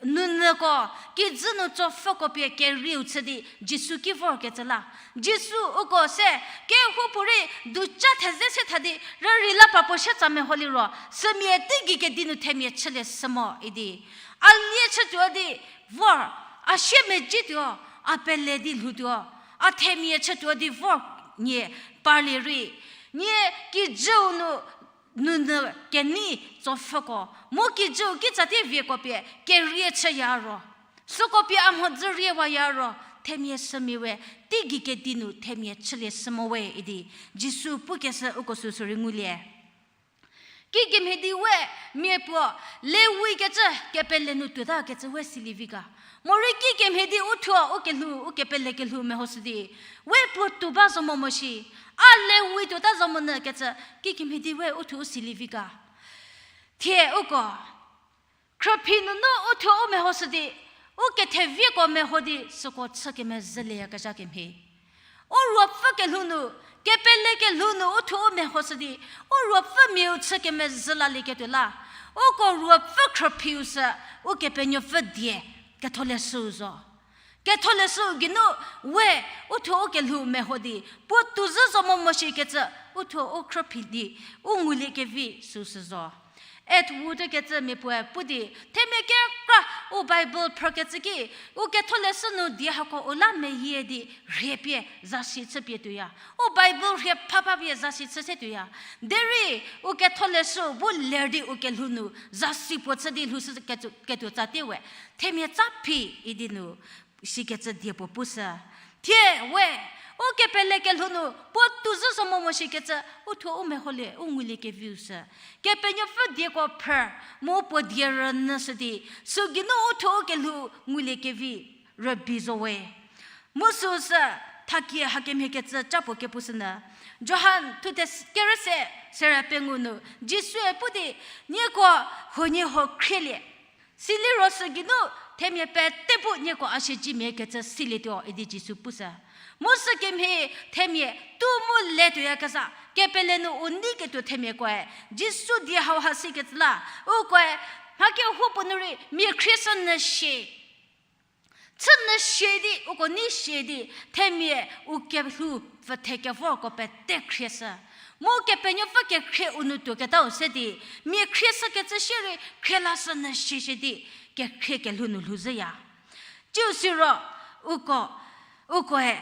nunyüko, kijü nu tsopfhüko pie kerieu chü di Jisu ki vorkecü la, Jisu uko se, kehoupuorei duca theze se tha di, rürei la pa puo sietsa meho liro, sümia teigei kedi nu themia chülie shü mo idi, a lie chütuo di vor, a siemedzi tuo, a pele di lhoutuo, a themia chütuo di vor nie parlie rei, nie kijüu nu nunyü kenei tsopfhüko, mu kijüu kitsatie vieko pie kerie chüya ro, süko pie a mhodzü riewa ya ro, themia shümia we, teigei kedi nu themia chülie shü mo we idi, Jisu pukeshü uko süsü rei ngulie. Kikemhie di we mia puo Lewi kecü kepele nu tuotakecü we silievi ga? Morei kikemhie di uthuo u kelhou, u kepele kelhou mehoshü di, we puo tuo ba zo mo mo shi, a Lewi tuota zo monyü kecü kikemhie di we uthuo u silievi ga? Thie uko khrüphi nunu uthuo u mehoshü di, u kethevieko meho di süko chü kemezhülieyakezha kemhie. U ruopfü kelhou nu, kepele kelhou nu uthuo u mehoshü di, u ruopfümiau chü kemezhü lalieketuo la, uko ruopfü khrüphiu sü Ukepenuopfü die ketholeshüu zo. Ketholeshüu geinu we uthuo u kelhou meho di, puo tuo zhü zo mo mo shikecü, uthuo u khrüphi di, u nguliekevi süsü zo. Edward kecü mia puoe pu di, themia kekra u Bible phrükecü ki, u ketholeshü nu die hako u la meyie di rhie pie zasi chüpie tuoya. U Bible rhie phapha pie zasi chü se tuoya. Derei u ketholeshü bu ler di u kelhou nu zasi puo chü di lhoushü ketuo, ketuo tsatie we, themia tsa phi idi nu sikecü die puo pushü. Thie we, u kepele kelhou nu puo tuo zhü zo mo mo shikecü, uthuo u meholie u nguliekeviu sü, Kepenuopfü dieko phrü, mu puo die rünyüshü di, sü geinu uthuo u kelhou nguliekevi rübei zo we. Mu süu sü thakie hakemhiekecü ca puo kepushünyü. Johan thuthe s-, kerüse sere pengou nu, Jisue pu di, nieko huoniehuo khrielie. Siliro sü geinu themia pete bu nieko a siedzemia kecü silietuo idi Jisu pushü. Mu sükemhie themia tuo mu le tuoyakezha, kepele nu u neiketuo themiakoe, Jisu die hauha sikecü la, ukoe, mha kehoupuo nu rei mia khrieshü nyü sie. Chü nyü sie di, uko nei sie di, themia u kelhou pfüthe kevorko pete khrieshü. Mu Kepenuopfü kekhrie u nu tuoketau se di, mia khrieshükecü shierei khrielashü nyü sie sie di, kekhrie kelhou nu lhouzhüya. Tsiu siro, uko, ukoe,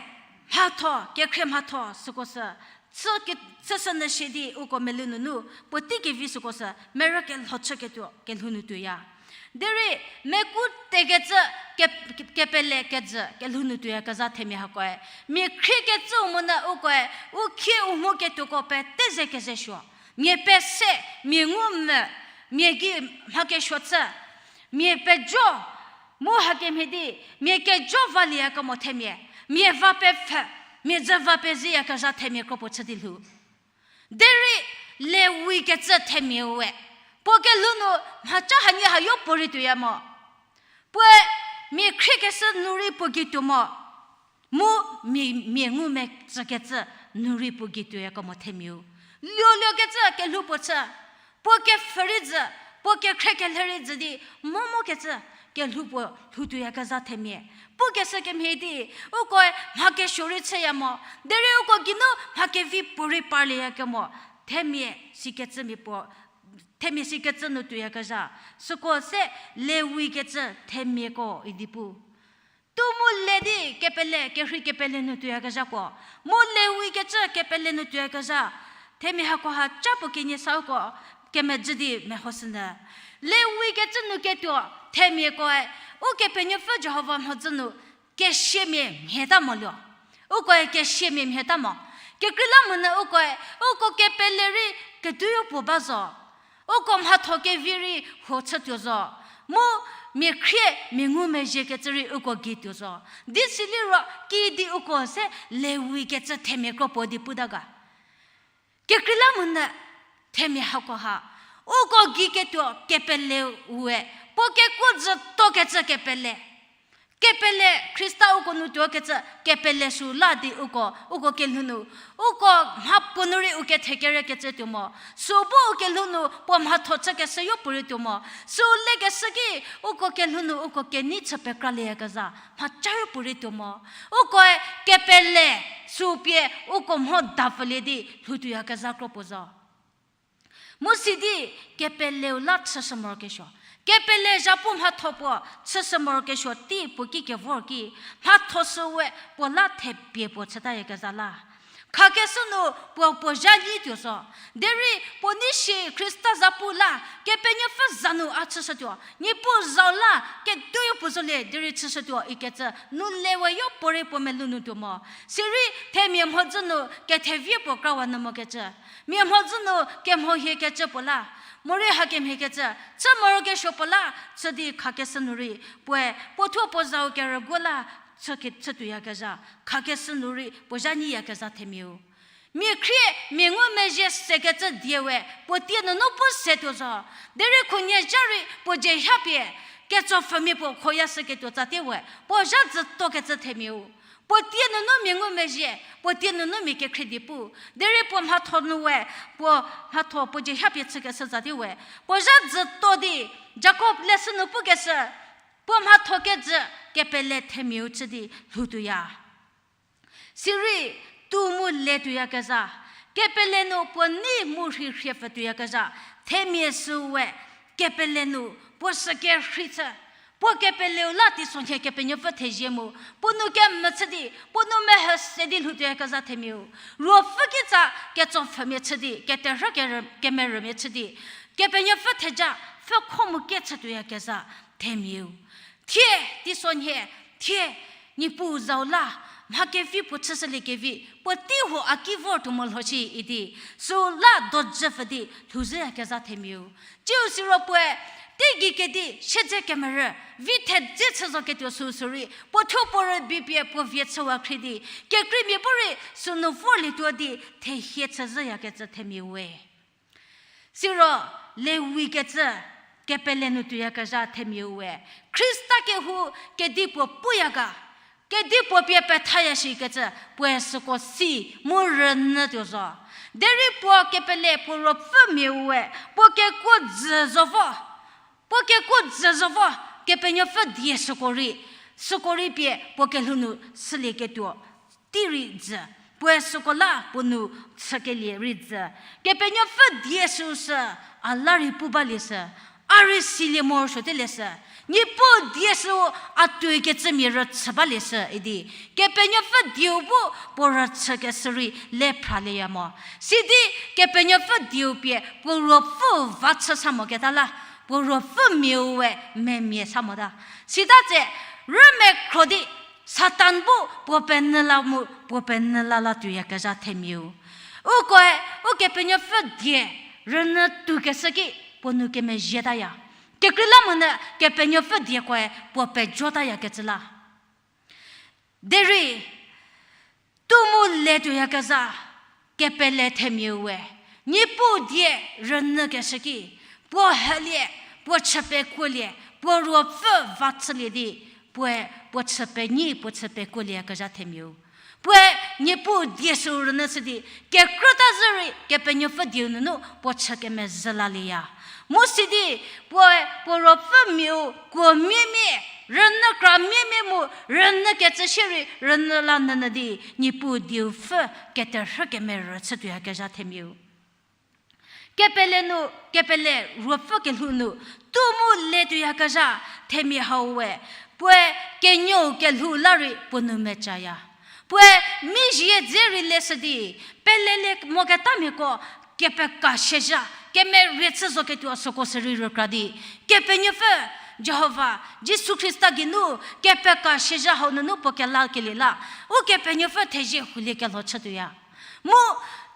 mhatho, kekhrie mhatho süko sü, chü ke-, chüshünyü shie di uko melou nunu puotei kevi süko sü merü kelho chüketuo kelhou nu tuoya. Derei meku tekecü ke-, kepele kejü kelhou nu tuoyakezha themia hakoe, mia khriekecüu monyü ukoe u khie u mho ketuoko pete ze kezesuo. Mia pese, mia ngu mvü, mia gei mha kesuo chü, mia pejo, mu hakemhie di mia kejo valieyakemo themia, mia va pepfhü, mia dzü va pezieyakezha themia kropuo chü di lhou. Derei Lewi kecü themiae, puo kelhou nu mhaca hanie hayo puorei tuoya mo. Puoe mia khriekeshü nu rei puo gei tuo mo. Mu mia, mia ngumezhükecü nu rei puo gei tuoyakemo themiau. Luoluokecü kelhou puo chü, puo kepfhü rei jü, puo kekhrie kelhe rei jü di, mo mokecü kelhou puo lhou tuoyakezha themia. Pukeshü kemhie di, ukoe mha kesuo rei chüya mo, derei uko geinu mha kevi puorei parlieyakemo, themia sikecü mia puo, themia sikecü nu tuoyakezha, süko se Lewi kecü themiako idi pu. Tu mu le di kepele, kerhei kepele nu tuoyakezhako, mu Lewi kecü kepele nu tuoyakezha, themia hakoha ca puo kenie sa uko kemejü di mehoshünyü. Lewi kecü nu ketuo themiakoe, Ukepenuopfü Jihova mhodzü nu kesiamia mhieta moluo. Ukoe kesiamia mhieta mo. Kekreilamonyü ukoe, uko kepele rei ketuoyo puo ba zo. Uko mhatho kevi rei huo chütuo zo. Mu mia khrie mia ngumezhiekecü rei uko gei tuo zo. Di siliro kidi uko se Lewi kecü themia kro puo di puta ga. Kekreilamonyü themia hakoha, uko gei ketuo kepeleu we, puo kekuo jütokecü kepele. Kepele, Khrista uko nu tuokecü kepele sü la di uko, uko kelhou nu, uko mhapuo nu rei u kethekerekecü tuo mo. Sü bu u kelhou nu puo mhatho chükeshüyo puorei tuo mo. Sü lekeshü ki uko kelhou nu uko kenei chü pekralieyakezha mhaca rei puorei tuo mo. Ukoe kepele sü pie uko mho dapfülie di lhou tuoyakezha kro puo zo. Mu sidi kepeleu la chüshü morokesuo. Kepele zhapu mhatho puo chüshü morokesuo tei puo ki kevor ki, mhatho sü we puo la thepie puo chütayakezha la. Khakeshü nu puo puo zha nyi tuo zo. Derei puo nei shi Khrista zapu la, Kepenuopfü za nu a chüshütuo, Niepuu zau la, ketuoyo puo zolie derei chüshütuo ikecü nu leweyo puorei puo melou nu tuo mo. Sirei themia mhodzü nu kethevie puo krawa nyü mokecü, mia mhodzü nu kemhohiekecü puo la, morei hakemhiekecü chü morokesuo puo la, chü di khakeshü nu rei puoe puo thuo puo zau kerüguo la chü ke-, chütuoyakezha, khakeshü nu rei puo zha nyiyakezha themiau. Mia khrie mia ngumezhie sekecü die we puo tie nunu pu se tuo zo. Derei khunhie zha rei puo dzie hapie ketsopfhümia puo khoya shüketuo tsatie we puo zha jütokecü themiau. Puo tie nunu mia ngumezhie, puo tie nunu mia kekhrie di pu. Derei puo mhatho nu we, puo mhatho puo dzie hapie chükeshü tsatie we puo zha jüto di, Jakob leshü nu pukeshü, puo mhatho kejü kepele themiau chü di lhoutuoya. Sirei tu mu le tuoyakezha, kepele nu puo nei mu rhei rhie pfü tuoyakezha, themia sü we kepele nu puo sü kerhei chü, puo kepeleu la teisonhie Kepenuopfü thezie mu, puo nu kemvü chü di, puo nu mehü se di lhoutuoyakezha themiau. Ruopfü kitsa ketsopfhümia chü di, keterhü kerü-, kemerümia chü di, Kepenuopfü theja pfhükho mu ke chütuoyakezha themiau. Thie, teisonhie, thie, Niepuu zau la, mha kevi puo chüshüliekevi puo tei huo a ki vor tuo mo lho shi idi, sü la dojü pfü di lhouzhüyakezha themiau. Tsiu siro puoe, teigei kedi siedze kemerü, vi thedze chü zoketuo süu sürei, puo thuo puo rübei pie puo vie chüwa khrie di, kekreimia bu rei sünu vorlietuo di thehie chüzhüyakecü themiau we. Siro Lewi kecü kepele nu tuoyakezha themiau we, Khrista kehou kedipuo puya ga, kedipuo pie pethaya shikecü puoe süko si mu rünyü tuo zo. Derei puo kepele puo ruopfümiau we, puo kekuo jü zo vo, puo kekuo jü zo vo, Kepenuopfü die süko rei, süko rei pie puo kelhou nu shülieketuo tei rei jü, puoe süko la puo nu chükelie rei jü. Kepenuopfü die süu sü a la rei pu balie sü, A rei silie morosuote leshü. Niepuu die süu a tuoi kecümia rüchü balie shü idi, Kepenuopfü dieu bu puo rüchükeshü rei le phralieya mo. Sidi Kepenuopfü dieu pie puo ruopfü va chü sa moketa la, puo ruopfümiau we memia sa mota. Sita tse, rümekhro di Satan bu puo penyü la mu puo penyü la la tuoyakezha themiau. Ukoe, Ukepenuopfü die rünyü tuokeshü ki puo nou kemezhietaya. Kekreilamonyü Kepenuopfü diekoe puo pejotayakecü la. Derei, tu mu le tuoyakezha kepele themiau we, Niepuu die rünyükeshü ki, puo helie, puo chü pekuolie, puo ruopfü va chülie di, puoe puo chü penyi, puo chü pekuolieyakezha themiau. Puoe Niepuu die süu rünyü shü di, kekrüta zhü rei Kepenuopfü dieu nunu puo chü kemezhü lalieya. Mu sidi, puoe puo ruopfümiau kuo miemie, rünyü kra miemie mu rünyü kecü shierei rünyü la nyünyü di, Niepuu dieu pfü keterhü kemerü chü tuoyakezha themiau. Kepele nu, kepele ruopfü kelhou nu, tu mu le tuoyakezha themia hau we, puoe kenuou kelhou la rei puo nou mecaya. Puoe mizie dze rei leshü di, pelelie moketamiako kepeka shezha, kemerie chü zoketuo süko sürei rükra di, Kepenuopfü, Jihova, Jisu Khrista geinu kepeka shezha hau nunu puo kelakelie la, Ukepenuopfü thezie hulie kelho chütuoya. Mu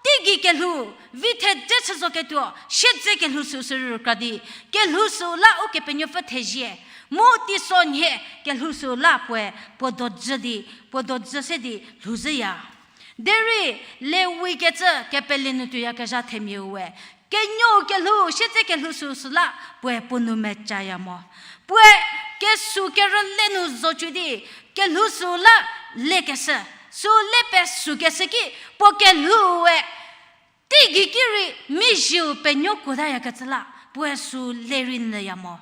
teigei kelhou, vi thedze chü zoketuo siedze kelhou süu sürei rükra di, kelhou süu la Ukepenuopfü thezie, mu teisonhie kelhou süu la puoe puo dojü di, puo dojü se di lhouzhüya. Derei, Lewi kecü kepele nu tuoyakezha themiau we, kenuou kelhou siedze kelhou süu süla puoe puo nou mecaya mo. Puoe kesu kerüle nu zocü di, kelhou süu la lekeshü, süu le pesükeshü ki, puo kelhou we teigei ki rei mizieu penuo kuotayakecü la puoe süu le rei nyüya mo.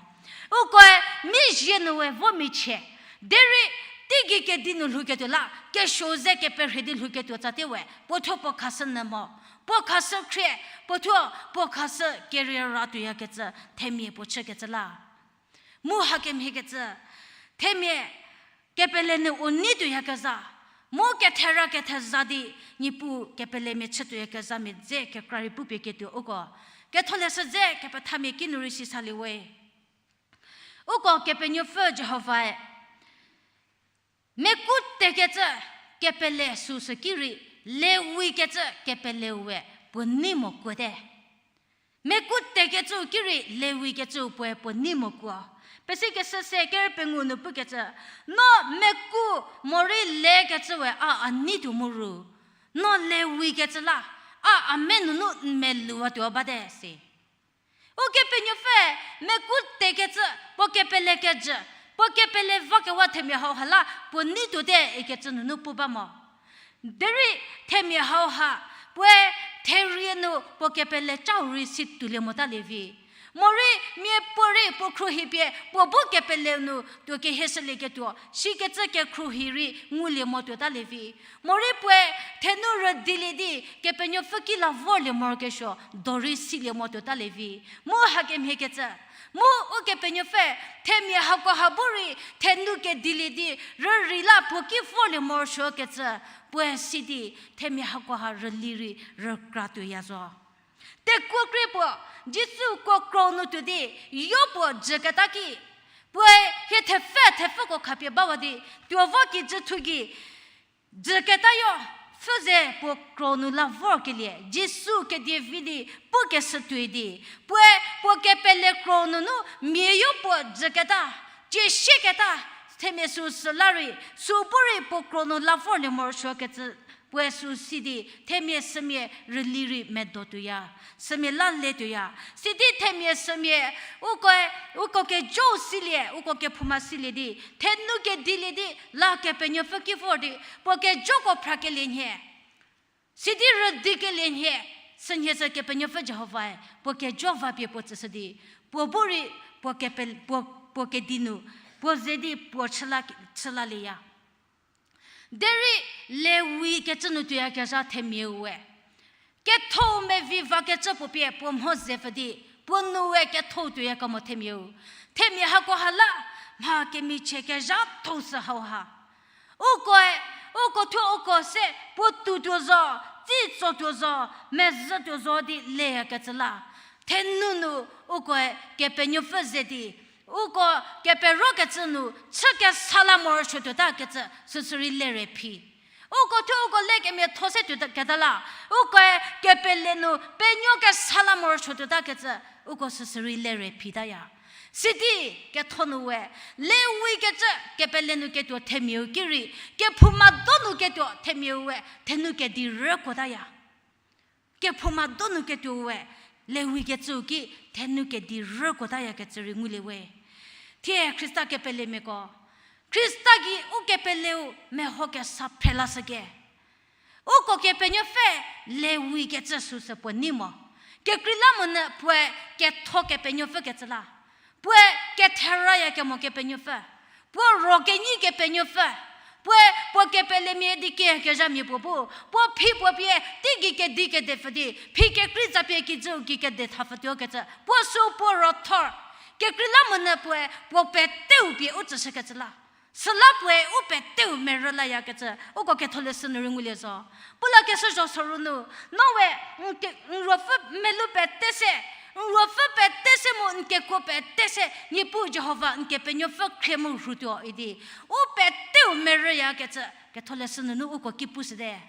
Ukoe mizie nu we vo michie, derei teigei kedi nu lhouketuo la kesuo ze keperhie di lhouketuo tsate we puo thuo puo khashü nyü mo. Puo khashü khrie, puo thuo puo khashü kerie ra tuoyakecü themia puo chükecü la. Mu hakemhiekecü, themia kepele nu u nei tuoyakezha, mu kethera ketheza di Niepuu kepelemia chü tuoyakezhamia dze kekra rei pupie ketuo uko, ketholeshü dze kepethamia ki nu rei sisalie we. Uko Kepenuopfü Jihovae meku tekecü kepele süsü ki rei, Lewi kecü kepeleu we puo nei mo kuote. Meku tekecüu ki rei Lewi kecüu puoe puo nei mo kuo. Pesikeshü se ker pengou nu pukecü, no meku morei lekecü we a a nei tuo mu ru, no Lewi kecü la a a me nunu n meluwatuo bate si. Ukepenuopfü meku tekecü, puo kepele kejü, puo kepele vakewa themia hau ha la puo nei tuote ikecü nunu pu ba mo. Derei themia hau ha, puoe therie nu puo kepele cau rei si tuolie motalie vi. Morei miapuorei puo khruohi pie puo bu kepele nu tuo kehieshülieketuo sikecü kekhruohi rei ngulie mo tuotalie vi. Morei puoe thenu rüdilie di Kepenuopfü ki la vorlie morokesuo do rei silie mo tuotalie vi. Mu hakemhiekecü, mu Ukepenuopfü themia hakoha bu rei thenu kedilie di rürei la puo ki vorlie morosuokecü, puoe si di themia hakoha rüli rei rükra tuoya zo. Tekuo krie puo, Jisu kuo krou nu tuo di, yo puo jüketa ki, puoe hie thepfü thepfüko khapie bawa di, tuo vo kijü thu gei, jüketayo, pfhü ze puo krou nu la vorkelie Jisu kedie vi di pukeshü tuoi di, puoe puo kepele krou nunu mia yo puo jüketa, ciesieketa, themia süsü la rei, süu bu rei puo krou nu la vorlie morosuokecü, puoe süu si di themia sümia rüli rei medo tuoya, sümia la le tuoya. Sidi themia sümia ukoe, uko kejou silie, uko kephouma silie di, thenu kedilie di, la Kepenuopfü ki vor di, puo kejoko phrakelie nhie, sidi rüdikelie nhie, sünhie sü Kepenuopfü Jihovae puo kejo vapie puo tsüshü di, puo bu rei puo kepe-, puo, puo kedi nu, puo ze di puo chüla, chülalieya. Derei Lewi kecü nu tuoyakezha themiau we, ketho mevi vakecü puo pie puo mho zepfü di, Puo noue ketho tuoyakemo themiau. Themia hako ha la, mha kemichie kezhatho sü hauha. Ukoe, uko thuo uko se, puo tuo tuo zo, tsi tso tuo zo, mezhü tuo zo di leyakecü la. Thenu nu, ukoe Kepenuopfü ze di, uko keperokecü nu, chü kesa la morosuo tuotakecü, süsü rei lere phi. Uko thuo uko le kemiatho se tuo keta la, ukoe kepele nu penuo kesa la morosuo tuotakecü, uko süsü rei lere phitaya. Sidi ketho nu we, Lewi kecü kepele nu ketuo themiau ki rei, kephouma donu ketuo themiau we, thenu kedi rükuotaya. Kephouma donu ketuo we, Lewi kecüu ki thenu kedi rükuotayakecü rei ngulie we. Thie Khrista kepelemiako, Khrista gei u kepeleu meho kesa phrelashüke. Uko Kepenuopfü Lewi kecü süsü puo nei mo. Kekreilamonyü puoe ketho Kepenuopfü kecü la. Puoe ketherayakemo Kepenuopfü. Puo ro kenyi Kepenuopfü. Puoe puo kepelemia di kekezhamia puo bu, puo phi puo pie teigei kedi kedepfü di, phi kekrei zapie kijüu gei kede thapfütuo kecü. Puo sü puo ro thor. Kekreilamonyü puoe puo peteu pie u tsüshükecü la. Süla puoe u peteu merü layakecü, uko Ketholeshü nu rei ngulie zo. Pu lakeshü zho soru nu, no we n ke-, n ruopfü melou pete se, n ruopfü pete se mu n kekuo pete se, Niepuu Jihova n Kepenuopfü khrie mu rhutuo idi. U peteu merüyakecü, Ketholeshü nunu uko ki pushüte.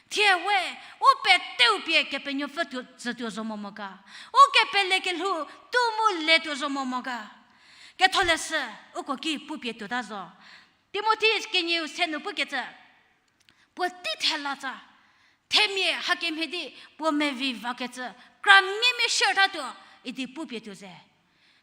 Thie we, u peteu pie Kepenuopfü tuo, tsütuo zo mo mo ga. U kepele kelhou, tu mu le tuo zo mo mo ga. Ketholeshü, uko ki pupie tuota zo. Timothi kenieu se nu pukecü, puo tei thela tsa, themia hakemhie di puo mevi vakecü, kramia mia shiertatuo, idi pupie tuo ze.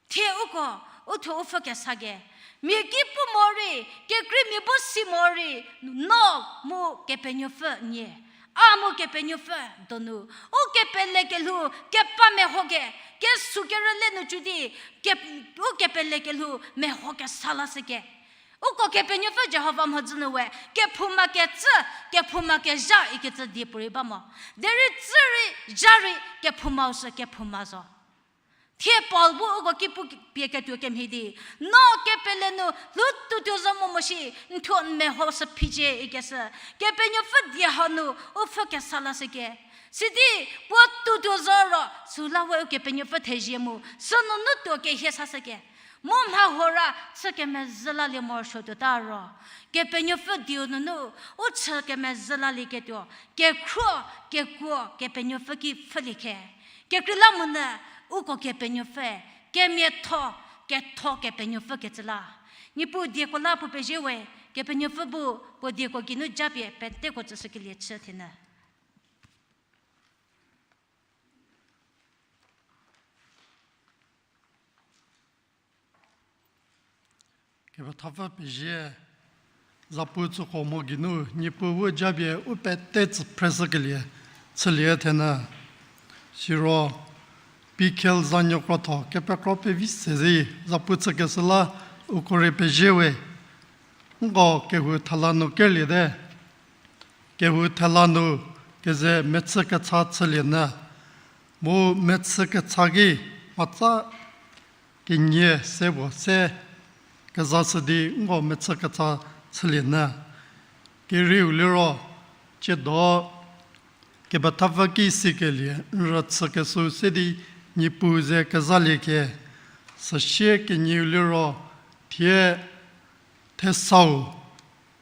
Thie uko, u thuo u pfhü kesa ge, mia ki pu morei, kekreimia bu si morei, no mu Kepenuopfü nie, a mu Kepenuopfü donu, u kepele kelhou, kepa meho ge, kesukerüle nu cü di, ke-, u kepele kelhou, meho kesa lashüke. Uko Kepenuopfü Jihova mhodzü nu we, kephouma kecü, kephouma kezha ikecü die puorei ba mo. Derei tsü rei, zha rei, kephoumau sü kephouma zo. Thie Paul bu uko ki pupie ketuo kemhie di, no kepele nu lhoutuotuo zo mo mo shi, n thuo n meho sü phicie ikeshü, Kepenuopfü die hanu u pfhü kesa lashüke. Sidi puo tuotuo zo ro, süla we Ukepenuopfü thezie mu, sünunu tuo kehie sashüke. Mu mha hora chü kemezhü lalie morosuo tuota ro, Kepenuopfü dieu nunu, u chü kemezhü lalieketuo, kekhruo, kekuo Kepenuopfü ki pfhülie khe. Kekreilamonyü, uko Kepenuopfü, kemiatho, ketho Kepenuopfü kecü la. Niepuu dieko la puo pezie we, Kepenuopfü bu puo dieko geinu japie peteko tsüshükelie chü thenyü. Kepethapfü pezie, zapu tsüko mo geinu Niepuu bu japie u pete tsü phreshükelie chülie thenyü. Siro, Pikhel zanuo krotho kepekro pevi se zi zapu chükeshü la uko rei pezie we. Nko kehou thela nu kerlie te. Kehou thela nu keze mechü kecha chülie nyü. Mu mechü kecha ki mhatsa kenie se puo se kezashü di nko mechü kecha chülie nyü. Kerieu liro, tsiedo kepethapfü ki sikelie n rüchükeshüu se di Niepuu ze kezalie khe. Süsie kenieu liro, thie thesau,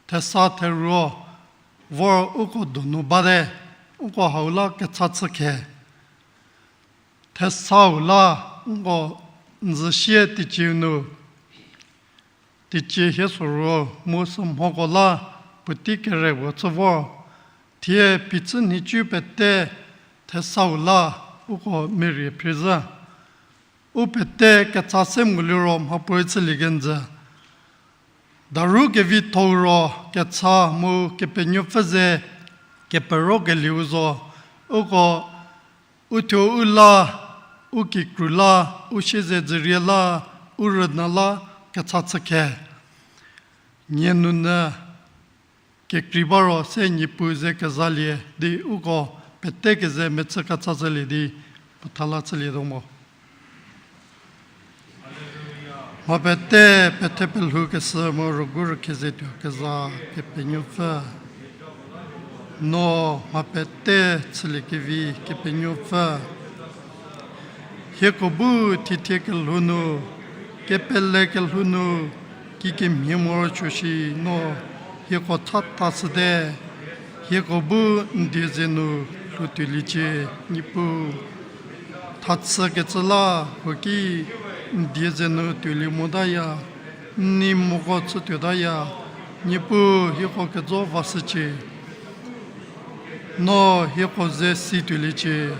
thesa theruo vor uko donu bate, uko hau la kecha chü khe. Thesau la nko n zhüsie teicieu nu, teicie hie soru mu sümhoko la puotei kere puo chü vor, thie phichü nhicu pete thesau la uko merie phrizhü. U pete kecha se mo liro mhapuorei chülie kenjü. Daru kevitho-u ro kecha mu Kepenuopfü ze keperokelieu zo, uko uthuo u la, u kikru la, u siezedzürie la, u rüna la kecha chü khe. Nie nunyü kekrei ba ro se Niepuu ze kezalie di uko pete keze mechü kecha chülie di puo tha la chülietuo mo. Mha pete pethe pelhou kesü mu rügu rükheze tuo keza Kepenuopfü. No mha pete chüliekevi Kepenuopfü. Hieko bu thithie kelhou nu, kepele kelhou nu, kikemhie morosuo shi no hieko cha tashüte, hieko bu n die ze nu lhou tuoliecie, Niepuu. Thachükecü la huoki n die ze nu tuolie motaya, n nei moko chü tuotaya, Niepuu hieko kejo vashücie. No hieko ze si tuoliecie.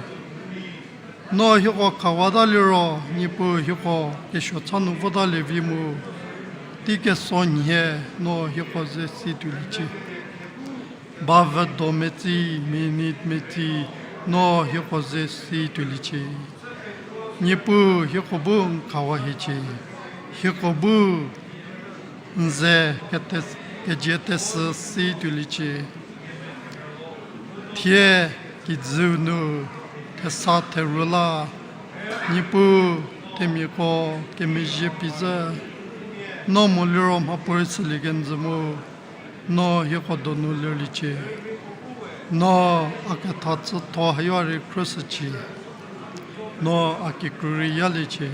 No hieko khawata liro, Niepuu hieko kesuo cha nu votalie vi mu, tei keso nhie no hieko ze si tuoliecie. Bavü do metsi, minute metsi, no hieko ze si tuoliecie. Niepuu hieko bu n khawa hiecie. Hieko bu n ze kete-, kezie tesü si tuoliecie. Thie kijüu nu thesa theru la, Niepuu themiako kemezhie pie zhü, no mo liro mhapuorei chülie kenjü mu, no hieko donu lerliecie. No a ketha chütho hayo a rei khruoshücie. No a kikru rei yaliecie.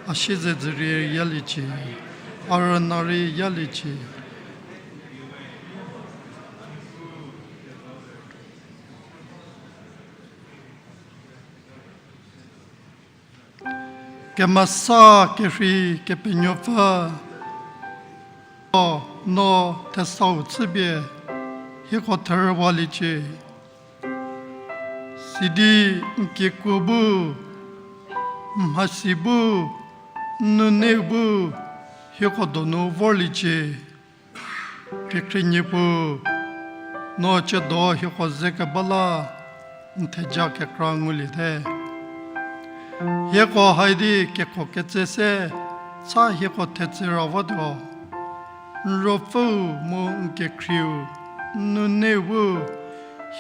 A siezedzü rei yaliecie. A rüna rei yaliecie. Kemesa kerhei Kepenuopfü, no thesau chüpie hieko therüwaliecie. Sidi n kiekuo bu, n mhasi bu, n nuneiu bu, hieko donu vorliecie. Kekhrienuopfü, no tsiedo hieko ze keba la n theja kekra nguliete. Hieko haidi keko ketse se cha hieko thetse ra votuo. N ruopfüu mu n kekhrieu, n nuneiu bu,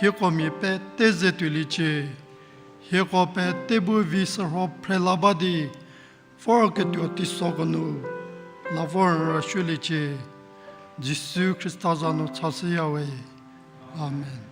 hieko mia pete ze tuoliecie. Hieko pete bu vi sürho phrela ba di, vorketuo teisoko nu la vor n rüsuoliecie. Jisu Khrista za nu chashüya we. Amen.